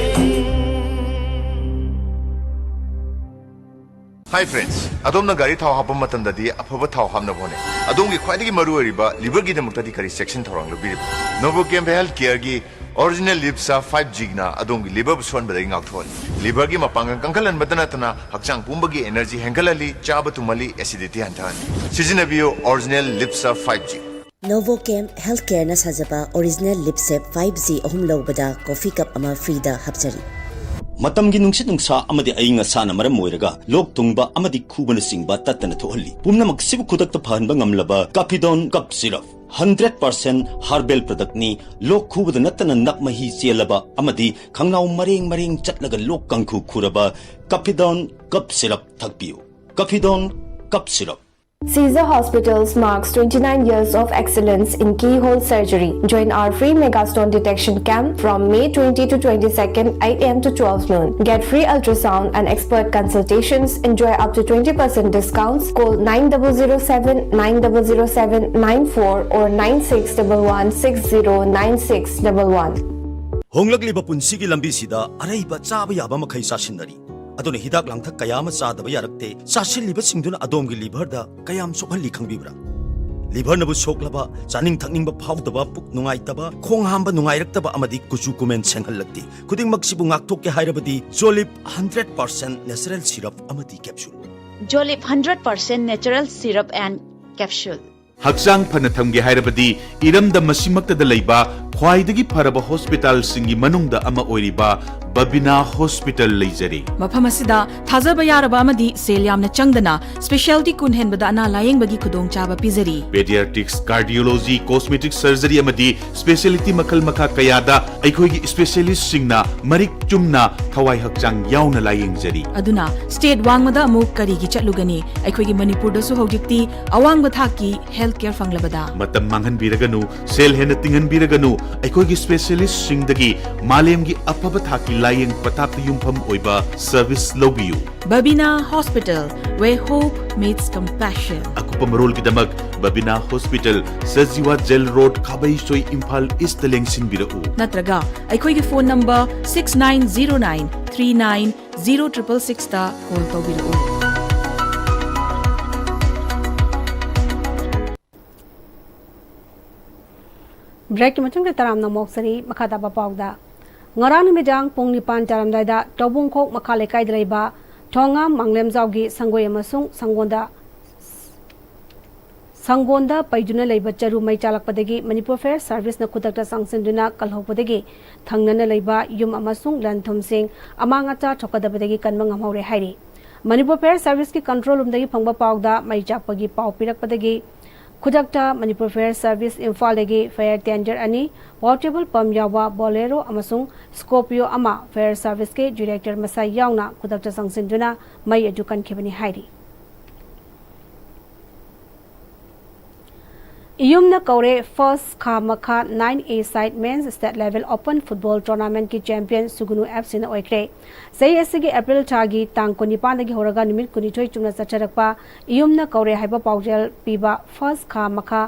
Hi friends, ꯑꯗꯣꯝꯅ ꯒꯥꯔꯤ ꯊꯥꯎ ꯍꯥꯞꯄ ꯃꯇꯝꯗꯗꯤ ꯑꯐꯕ ꯊꯥꯎ ꯍꯥꯞꯅꯕ ꯍꯣꯠꯅꯩ꯫ ꯑꯗꯣꯝꯒꯤ ꯈ꯭ꯋꯥꯏꯗꯒꯤ ꯃꯔꯨ ꯑꯣꯏꯔꯤꯕ liver ꯒꯤꯗꯃꯛꯇꯗꯤ ꯀꯔꯤ ꯆꯦꯛꯁꯤꯟ ꯊꯧꯔꯥꯡ ꯂꯧꯕꯤꯔꯤꯕꯒꯦ? Novochem Health Care ꯒꯤ Original Lipsa five G ꯅ ꯑꯗꯣꯝꯒꯤ liver ꯕꯨ ꯁꯣꯛꯍꯟꯕꯗꯒꯤ ꯉꯥꯛꯊꯣꯛꯍꯜꯂꯤ꯫ Liver ꯒꯤ ꯃꯄꯥꯡꯒꯜ ꯀꯟꯈꯠꯍꯟꯕꯇ ꯅꯠꯇꯅ ꯍꯛꯆꯥꯡ ꯄꯨꯝꯕꯒꯤ energy ꯍꯦꯟꯒꯠꯍꯜꯂꯤ, ꯆꯥꯕ ꯇꯨꯝꯍꯜꯂꯤ, acidity ꯍꯟꯊꯍꯜꯂꯤ꯫ ꯁꯤꯖꯤꯟꯅꯕꯤꯌꯨ Original Lipsa five G꯫ Novochem Healthcare ꯅ ꯁꯥꯖꯕ Original Lipsa five G ꯑꯍꯨꯝ ꯂꯧꯕꯗ coffee cup ꯑꯃ free ꯗ ꯍꯥꯞꯆꯔꯤ꯫ ꯃꯇꯝꯒꯤ ꯅꯨꯡꯁꯤꯠ ꯅꯨꯡꯁꯥ ꯑꯃꯗꯤ ꯑꯏꯪ ꯑꯁꯥꯅ ꯃꯔꯝ ꯑꯣꯏꯔꯒ ꯂꯣꯛ ꯊꯨꯡꯕ ꯑꯃꯗꯤ ꯈꯨꯕꯅꯆꯤꯡꯕ ꯇꯠꯇꯅ ꯊꯣꯛꯍꯜꯂꯤ꯫ ꯄꯨꯝꯅꯃꯛꯁꯤꯕꯨ ꯈꯨꯗꯛꯇ ꯐꯍꯟꯕ ꯉꯝꯂꯕ Capidone Cough Syrup꯫ Hundred percent herbal ꯄ꯭ꯔꯗꯛꯅꯤ꯫ ꯂꯣꯛ ꯈꯨꯕꯗ ꯅꯠꯇꯅ ꯅꯞ ꯃꯍꯤ ꯆꯦꯜꯂꯕ ꯑꯃꯗꯤ ꯈꯪꯅꯥꯎ ꯃꯔꯦꯡ ꯃꯔꯦꯡ ꯆꯠꯂꯒ ꯂꯣꯛ ꯀꯥꯡꯈꯨ ꯈꯨꯔꯕ ꯀꯐꯤꯗꯣꯟ ꯀꯞ ꯁꯤꯔꯞ ꯊꯛꯄꯤꯌꯨ꯫ Capidone cough syrup. Caesar Hospitals marks twenty-nine years of excellence in keyhole surgery. Join our free mega stone detection camp from May twenty to twenty-second, eight a m to twelve noon. Get free ultrasound and expert consultations. Enjoy up to twenty percent discounts. Call nine double zero seven, nine double zero seven, nine four or nine six double one six zero nine six double one. ꯍꯣꯡꯂꯛꯂꯤꯕ ꯄꯨꯟꯁꯤꯒꯤ ꯂꯝꯕꯤꯁꯤꯗ ꯑꯔꯩꯕ ꯆꯥꯕ ꯌꯥꯕ ꯃꯈꯩ ꯆꯥꯁꯤꯟꯅꯔꯤ꯫ ꯑꯗꯨꯅ ꯍꯤꯗꯥꯛ ꯂꯥꯡꯊꯛ ꯀꯌꯥ ꯑꯃ ꯆꯥꯗꯕ ꯌꯥꯔꯛꯇꯦ꯫ ꯆꯥꯁꯤꯜꯂꯤꯕꯁꯤꯡꯗꯨꯅ ꯑꯗꯣꯝꯒꯤ ꯂꯤꯚꯔꯗ ꯀꯌꯥꯝ ꯁꯣꯛꯍꯜꯂꯤ ꯈꯪꯕꯤꯕ꯭ꯔꯥ? ꯂꯤꯚꯔꯅꯕꯨ ꯁꯣꯛꯂꯕ, ꯆꯥꯅꯤꯡ ꯊꯛꯅꯤꯡꯕ ꯐꯥꯎꯗꯕ, ꯄꯨꯛ ꯅꯨꯡꯉꯥꯏꯇꯕ, ꯈꯣꯡ ꯍꯥꯝꯕ ꯅꯨꯡꯉꯥꯏꯔꯛꯇꯕ ꯑꯃꯗꯤ ꯀꯨꯆꯨ ꯀꯨꯃꯦꯟ ꯁꯦꯡꯍꯜꯂꯛꯇꯦ꯫ ꯈꯨꯗꯤꯡꯃꯛꯁꯤꯕꯨ ꯉꯥꯛꯊꯣꯛꯀꯦ ꯍꯥꯏꯔꯕꯗꯤ Jolip hundred percent natural syrup ꯑꯃꯗꯤ capsule꯫ Jolip hundred percent natural syrup and capsule꯫ ꯍꯛꯆꯥꯡ ꯐꯅ ꯊꯝꯒꯦ ꯍꯥꯏꯔꯕꯗꯤ ꯏꯔꯝꯗꯝ ꯑꯁꯤꯃꯛꯇꯗ ꯂꯩꯕ ꯈ꯭ꯋꯥꯏꯗꯒꯤ ꯐꯔꯕ ꯍꯣꯁꯄꯤꯇꯥꯜꯁꯤꯡꯒꯤ ꯃꯅꯨꯡꯗ ꯑꯃ ꯑꯣꯏꯔꯤꯕ ꯕꯕꯤꯅꯥ ꯍꯣꯁꯄꯤꯇꯥꯜ ꯂꯩꯖꯔꯤ꯫ ꯃꯐꯝ ꯑꯁꯤꯗ ꯊꯥꯖꯕ ꯌꯥꯔꯕ ꯑꯃꯗꯤ ꯁꯦꯜ ꯌꯥꯝꯅ ꯆꯪꯗꯅ specialty ꯀꯨꯟ ꯍꯦꯟꯕꯗ ꯑꯅꯥ ꯂꯥꯌꯦꯡꯕꯒꯤ ꯈꯨꯗꯣꯡꯆꯥꯕ ꯄꯤꯖꯔꯤ꯫ Pediatrics, cardiology, cosmetic surgery ꯑꯃꯗꯤ specialty ꯃꯈꯜ ꯃꯈꯥ ꯀꯌꯥꯗ ꯑꯩꯈꯣꯏꯒꯤ specialistꯁꯤꯡꯅ ꯃꯔꯤꯛ ꯆꯨꯝꯅ ꯊꯋꯥꯏ ꯍꯛꯆꯥꯡ ꯌꯥꯎꯅ ꯂꯥꯌꯦꯡꯖꯔꯤ꯫ ꯑꯗꯨꯅ state ꯋꯥꯡꯃꯗ ꯑꯃꯨꯛ ꯀꯔꯤꯒꯤ ꯆꯠꯂꯨꯒꯅꯤ? ꯑꯩꯈꯣꯏꯒꯤ ꯃꯅꯤꯄꯨꯔꯗꯁꯨ ꯍꯧꯖꯤꯛꯇꯤ ꯑꯋꯥꯡꯕ ꯊꯥꯛꯀꯤ health care ꯐꯪꯂꯕꯗ꯫ ꯃꯇꯝ ꯃꯥꯡꯍꯟꯕꯤꯔꯒꯅꯨ, ꯁꯦꯜ ꯍꯦꯟꯅ ꯇꯤꯡꯍꯟꯕꯤꯔꯒꯅꯨ, ꯑꯩꯈꯣꯏꯒꯤ specialistꯁꯤꯡꯗꯒꯤ ꯃꯥꯂꯦꯝꯒꯤ ꯑꯐꯕ ꯊꯥꯛꯀꯤ ꯂꯥꯌꯦꯡ ꯄꯊꯥꯞꯇ ꯌꯨꯝꯐꯝ ꯑꯣꯏꯕ service ꯂꯧꯕꯤꯌꯨ꯫ Babina Hospital, where hope meets compassion. ꯑꯀꯨꯞꯄ ꯃꯔꯣꯜꯒꯤꯗꯃꯛ Babina hospital, Sajiwa jail road, Khabeisoi, Imphal east ꯂꯦꯡꯁꯤꯟꯕꯤꯔꯛꯎ꯫ ꯅꯠꯇ꯭ꯔꯒ ꯑꯩꯈꯣꯏꯒꯤ phone number six nine zero nine three nine zero triple sixꯇ call ꯇꯧꯕꯤꯔꯛꯎ꯫ Breakꯀꯤ ꯃꯇꯨꯡꯗ ꯇꯔꯥꯝꯅ ꯑꯃꯨꯛ ꯁꯔꯤ ꯃꯈꯥ ꯇꯥꯕ ꯄꯥꯎꯗ꯫ ꯉꯔꯥꯡ ꯅꯨꯃꯤꯗꯥꯡ ꯄꯨꯡ ꯅꯤꯄꯥꯟ ꯇꯥꯔꯝꯗꯥꯏꯗ ꯇꯧꯕꯨꯡꯈꯣꯛ ꯃꯈꯥ ꯂꯩꯀꯥꯏꯗ ꯂꯩꯕ ꯊꯣꯉꯥꯝ ꯃꯥꯡꯂꯦꯝꯖꯥꯎꯒꯤ ꯁꯪꯒꯣꯏ ꯑꯃꯁꯨꯡ ꯁꯪꯒꯣꯟꯗ, ꯁꯪꯒꯣꯟꯗ ꯄꯩꯗꯨꯅ ꯂꯩꯕ ꯆꯔꯨ ꯃꯩ ꯆꯥꯂꯛꯄꯗꯒꯤ Manipur Fire Serviceꯅ ꯈꯨꯗꯛꯇ ꯆꯪꯁꯤꯟꯗꯨꯅ ꯀꯜꯍꯧꯕꯗꯒꯤ ꯊꯪꯅꯅ ꯂꯩꯕ ꯌꯨꯝ ꯑꯃꯁꯨꯡ ꯂꯟ ꯊꯨꯝꯁꯤꯡ ꯑꯃꯥꯡ ꯑꯇꯥ ꯊꯣꯛꯀꯗꯕꯗꯒꯤ ꯀꯟꯕ ꯉꯝꯍꯧꯔꯦ ꯍꯥꯏꯔꯤ꯫ Manipur Fire Serviceꯀꯤ control roomꯗꯒꯤ ꯐꯪꯕ ꯄꯥꯎꯗ ꯃꯩ ꯆꯥꯛꯄꯒꯤ ꯄꯥꯎ ꯄꯤꯔꯛꯄꯗꯒꯤ ꯈꯨꯗꯛꯇ ꯃꯅꯤꯄꯨꯔ ꯐꯥꯌꯔ ꯁꯔꯚꯤꯁ ꯏꯝꯐꯥꯜꯗꯒꯤ ꯐꯥꯌꯔ ꯇꯦꯟꯗꯔ ꯑꯅꯤ, ꯄꯣꯔꯇꯦꯕꯜ ꯄꯝ ꯌꯥꯎꯕ ꯕꯣꯂꯦꯔꯣ ꯑꯃꯁꯨꯡ ꯁ꯭ꯀꯣꯔꯄꯤꯌꯣ ꯑꯃ ꯐꯥꯌꯔ ꯁꯔꯚꯤꯁꯀꯤ ꯗꯤꯔꯦꯛꯇꯔ ꯃꯁꯥ ꯌꯥꯎꯅ ꯈꯨꯗꯛꯇ ꯆꯪꯁꯤꯟꯗꯨꯅ ꯃꯩ ꯑꯗꯨ ꯀꯟꯈꯤꯕꯅꯤ ꯍꯥꯏꯔꯤ꯫ ꯏꯌꯨꯝꯅ ꯀꯧꯔꯦ ꯐꯥꯔꯁ ꯈꯥ ꯃꯈꯥ nine a side men's state level open football ꯇꯣꯔꯅꯥꯃꯦꯟꯠꯀꯤ ꯆꯦꯝꯄꯤꯌꯟ ꯁꯨꯒꯨꯅꯨ ꯑꯦꯐ ꯁꯤꯅ ꯑꯣꯏꯈ꯭ꯔꯦ꯫ ꯆꯍꯤ ꯑꯁꯤꯒꯤ ꯑꯦꯄ꯭ꯔꯤꯜ ꯊꯥꯒꯤ ꯇꯥꯡ ꯀꯨꯟꯅꯤꯄꯥꯟꯗꯒꯤ ꯍꯧꯔꯒ ꯅꯨꯃꯤꯠ ꯀꯨꯟꯅꯤꯊꯣꯏ ꯆꯨꯞꯅ ꯆꯠꯊꯔꯛꯄ ꯏꯌꯨꯝꯅ ꯀꯧꯔꯦ ꯍꯥꯏꯕ ꯄꯥꯎꯖꯦꯜ ꯄꯤꯕ ꯐꯥꯔꯁ ꯈꯥ ꯃꯈꯥ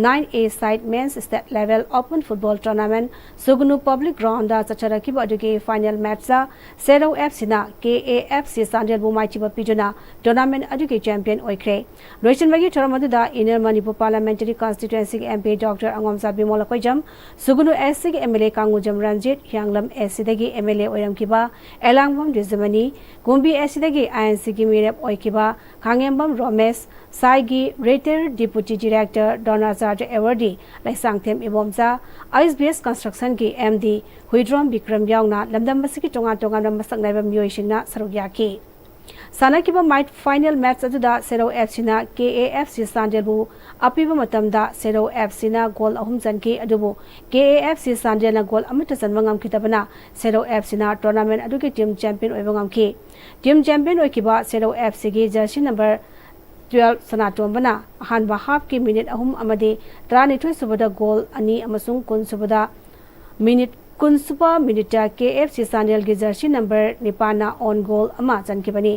nine a side men's state level open football tournament ꯁꯨꯒꯨꯅꯨ ꯄꯕ꯭ꯂꯤꯛ ꯒ꯭ꯔꯥꯎꯟꯗ ꯆꯠꯊꯔꯛꯈꯤꯕ ꯑꯗꯨꯒꯤ ꯐꯥꯏꯅꯦꯜ ꯃꯦꯠꯆꯇ ꯁꯦꯔꯧ ꯑꯦꯐ ꯁꯤꯅ ꯀꯦ ꯑꯦ ꯑꯦꯐ ꯁꯤ ꯆꯥꯟꯗꯦꯜꯕꯨ ꯃꯥꯏꯊꯤꯕ ꯄꯤꯗꯨꯅ ꯇꯣꯔꯅꯥꯃꯦꯟꯠ ꯑꯗꯨꯒꯤ ꯆꯦꯝꯄꯤꯌꯟ ꯑꯣꯏꯈ꯭ꯔꯦ꯫ ꯂꯣꯏꯁꯤꯟꯕꯒꯤ ꯊꯧꯔꯝ ꯑꯗꯨꯗ ꯏꯟꯅꯔ ꯃꯅꯤꯄꯨꯔ ꯄꯥꯔꯂꯤꯌꯥꯃꯦꯟꯇꯔꯤ ꯀꯟꯁꯇꯤꯇ꯭ꯋꯦꯟꯁꯤꯒꯤ M P doctor Angomcha Bimol Akoijam, ꯁꯨꯒꯨꯅꯨ ꯑꯦꯐ ꯁꯤꯒꯤ M L A Kangujam Ranjit, ꯍꯤꯌꯥꯡꯂꯝ ꯑꯦꯐ ꯁꯤꯗꯒꯤ ꯑꯦꯝ ꯑꯦꯜ ꯑꯦ ꯑꯣꯏꯔꯝꯈꯤꯕ ꯑꯦꯂꯥꯡꯕꯝ ꯖꯦꯖꯃꯅꯤ, ꯀꯨꯝꯕꯤ ꯑꯦꯐ ꯁꯤꯗꯒꯤ ꯑꯥꯏ ꯑꯦꯟ ꯁꯤꯒꯤ ꯃꯤꯔꯦꯞ ꯑꯣꯏꯈꯤꯕ ꯈꯥꯉꯦꯝꯕꯝ ꯔꯣꯃꯦꯁ, ꯁꯥꯏꯒꯤ retired deputy director Dronacharya awardee Leishangthem Ibomcha, I S B S ꯀꯟꯁꯇ꯭ꯔꯛꯁꯟꯒꯤ ꯑꯦꯝ ꯗꯤ ꯍꯨꯏꯗ꯭ꯔꯣꯝ ꯕꯤꯀ꯭ꯔꯝ ꯌꯥꯎꯅ ꯂꯝꯗꯝ ꯑꯁꯤꯒꯤ ꯇꯣꯉꯥꯟ ꯇꯣꯉꯥꯟꯕ ꯃꯁꯛ ꯅꯥꯏꯕ ꯃꯤꯑꯣꯏꯁꯤꯡꯅ ꯁꯔꯨꯛ ꯌꯥꯈꯤ꯫ ꯁꯥꯟꯅꯈꯤꯕ ꯃꯥꯏ-, ꯐꯥꯏꯅꯦꯜ ꯃꯦꯠꯆ ꯑꯗꯨꯗ ꯁꯦꯔꯧ ꯑꯦꯐ ꯁꯤꯅ ꯀꯦ ꯑꯦ ꯑꯦꯐ ꯁꯤ ꯆꯥꯟꯗꯦꯜꯕꯨ ꯑꯄꯤꯕ ꯃꯇꯝꯗ ꯁꯦꯔꯧ ꯑꯦꯐ ꯁꯤꯅ ꯒꯣꯜ ꯑꯍꯨꯝ ꯆꯟꯈꯤ, ꯑꯗꯨꯕꯨ K A F C ꯆꯥꯟꯗꯦꯜꯅ goal ꯑꯃꯠꯇ ꯆꯟꯕ ꯉꯝꯈꯤꯗꯕꯅ ꯁꯦꯔꯧ ꯑꯦꯐ ꯁꯤꯅ ꯇꯣꯔꯅꯥꯃꯦꯟꯠ ꯑꯗꯨꯒꯤ ꯇꯤꯝ ꯆꯦꯝꯄꯤꯌꯟ ꯑꯣꯏꯕ ꯉꯝꯈꯤ꯫ ꯇꯤꯝ ꯆꯦꯝꯄꯤꯌꯟ ꯑꯣꯏꯈꯤꯕ ꯁꯦꯔꯧ ꯑꯦꯐ ꯁꯤꯒꯤ ꯖꯔꯁꯤ ꯅꯝꯕꯔ ꯇꯨꯋꯦꯜꯐ ꯁꯅꯥꯇꯣꯝꯕꯅ ꯑꯍꯥꯟꯕ ꯍꯥꯐꯀꯤ ꯃꯤꯅꯤꯠ ꯑꯍꯨꯝ ꯑꯃꯗꯤ ꯇꯔꯥꯅꯤꯊꯣꯏ ꯁꯨꯕꯗ ꯒꯣꯜ ꯑꯅꯤ ꯑꯃꯁꯨꯡ ꯀꯨꯟ ꯁꯨꯕꯗ ꯃꯤꯅꯤꯠ, ꯀꯨꯟ ꯁꯨꯕ ꯃꯤꯅꯤꯠꯇ ꯀꯦ ꯑꯦꯐ ꯁꯤ ꯆꯥꯟꯗꯦꯜꯒꯤ ꯖꯔꯁꯤ ꯅꯝꯕꯔ ꯅꯤꯄꯥꯟꯅ ꯑꯣꯟ ꯒꯣꯜ ꯑꯃ ꯆꯟꯈꯤꯕꯅꯤ꯫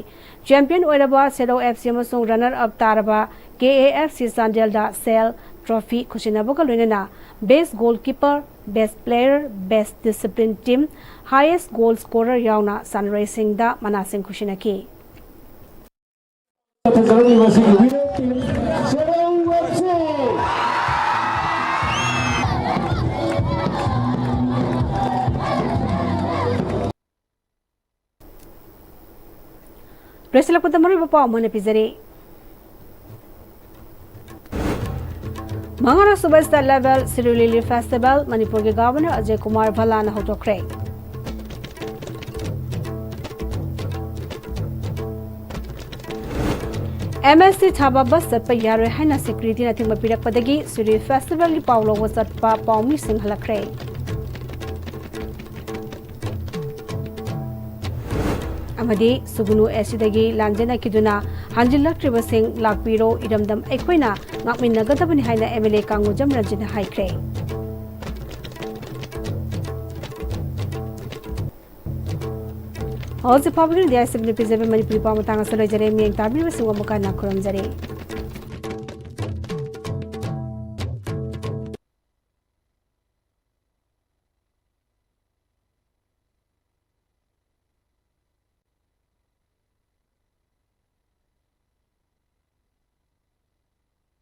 ꯆꯦꯝꯄꯤꯌꯟ ꯑꯣꯏꯔꯕ ꯁꯦꯔꯧ ꯑꯦꯐ ꯁꯤ ꯑꯃꯁꯨꯡ ꯔꯟꯅꯔ ꯑꯞ ꯇꯥꯔꯕ K A F C ꯆꯥꯟꯗꯦꯜꯗ cell, trophy ꯈꯨꯠꯁꯤꯟꯅꯕꯒ ꯂꯣꯏꯅꯅ ꯕꯦꯁ ꯒꯣꯜ ꯀꯤꯄꯔ, ꯕꯦꯁ ꯄ꯭ꯂꯦꯌꯔ, ꯕꯦꯁ ꯗꯤꯁꯤꯄ꯭ꯂꯤꯟ ꯇꯤꯝ, ꯍꯥꯏꯌꯦꯁ ꯒꯣꯜ ꯁ꯭ꯀꯣꯔꯔ ꯌꯥꯎꯅ ꯁꯥꯟꯅꯔꯣꯏꯁꯤꯡꯗ ꯃꯅꯥꯁꯤꯡ ꯈꯨꯠꯁꯤꯟꯅꯈꯤ꯫ ꯐꯖꯔꯛꯂꯤꯕ ꯑꯁꯤꯒꯤ ꯋꯤꯅꯔ ꯇꯤꯝ ꯁꯦꯔꯧ ꯑꯦꯐ ꯁꯤ꯫ ꯂꯣꯏꯁꯤꯜꯂꯛꯄꯗ ꯃꯔꯨꯑꯣꯏꯕ ꯄꯥꯎ ꯑꯃ ꯑꯣꯏꯅ ꯄꯤꯖꯔꯤ꯫ ꯃꯉꯥꯔꯛ ꯁꯨꯕ ꯁ꯭ꯇꯦꯠ ꯂꯦꯚꯦꯜ ꯁꯤꯔꯨꯏ ꯂꯤꯂꯤ ꯐꯦꯁꯇꯤꯚꯦꯜ ꯃꯅꯤꯄꯨꯔꯒꯤ ꯒꯚꯔꯅꯔ ꯑꯖꯌ ꯀꯨꯃꯥꯔ ꯚꯜꯂꯥꯅ ꯍꯧꯗꯣꯛꯈ꯭ꯔꯦ꯫ ꯑꯦꯝ ꯑꯦꯁ ꯇꯤ ꯊꯥꯕ ꯕꯁ ꯆꯠꯄ ꯌꯥꯔꯣꯏ ꯍꯥꯏꯅ ꯁꯦꯀ꯭ꯌꯨꯔꯤꯇꯤꯅ ꯑꯊꯤꯡꯕ ꯄꯤꯔꯛꯄꯗꯒꯤ ꯁꯤꯔꯨꯏ ꯐꯦꯁꯇꯤꯚꯦꯜꯒꯤ ꯄꯥꯎ ꯂꯧꯕ ꯆꯠꯄ ꯄꯥꯎꯃꯤꯁꯤꯡ ꯍꯜꯂꯛꯈ꯭ꯔꯦ꯫ ꯑꯃꯗꯤ ꯁꯨꯒꯨꯅꯨ ꯑꯦꯁꯤꯗꯒꯤ ꯂꯥꯟꯖꯦꯟꯅꯈꯤꯗꯨꯅ ꯍꯟꯖꯤꯜꯂꯛꯇ꯭ꯔꯤꯕꯁꯤꯡ ꯂꯥꯛꯄꯤꯔꯣ, ꯏꯔꯝꯗꯝ ꯑꯩꯈꯣꯏꯅ ꯉꯥꯛꯃꯤꯟꯅꯒꯗꯕꯅꯤ ꯍꯥꯏꯅ ꯑꯦꯝ ꯑꯦꯜ ꯑꯦ ꯀꯥꯡꯉꯨꯖꯝ ꯔꯟꯖꯤꯠꯅ ꯍꯥꯏꯈ꯭ꯔꯦ꯫ ꯍꯧꯖꯤꯛ ꯐꯥꯎꯕꯒꯤ ꯑꯣꯏꯅꯗꯤ ꯑꯥꯏ ꯑꯦꯁ ꯑꯦꯐꯅ ꯄꯤꯖꯕ ꯃꯅꯤꯄꯨꯔꯤ ꯄꯥꯎ ꯃꯇꯥꯡ ꯑꯁꯤꯗ ꯂꯣꯏꯖꯔꯦ꯫ ꯃꯤꯠꯌꯦꯡ ꯇꯥꯕꯤꯔꯤꯕꯁꯤꯡꯕꯨ ꯑꯃꯨꯛ ꯍꯟꯅ ꯈꯨꯔꯨꯝꯖꯔꯤ꯫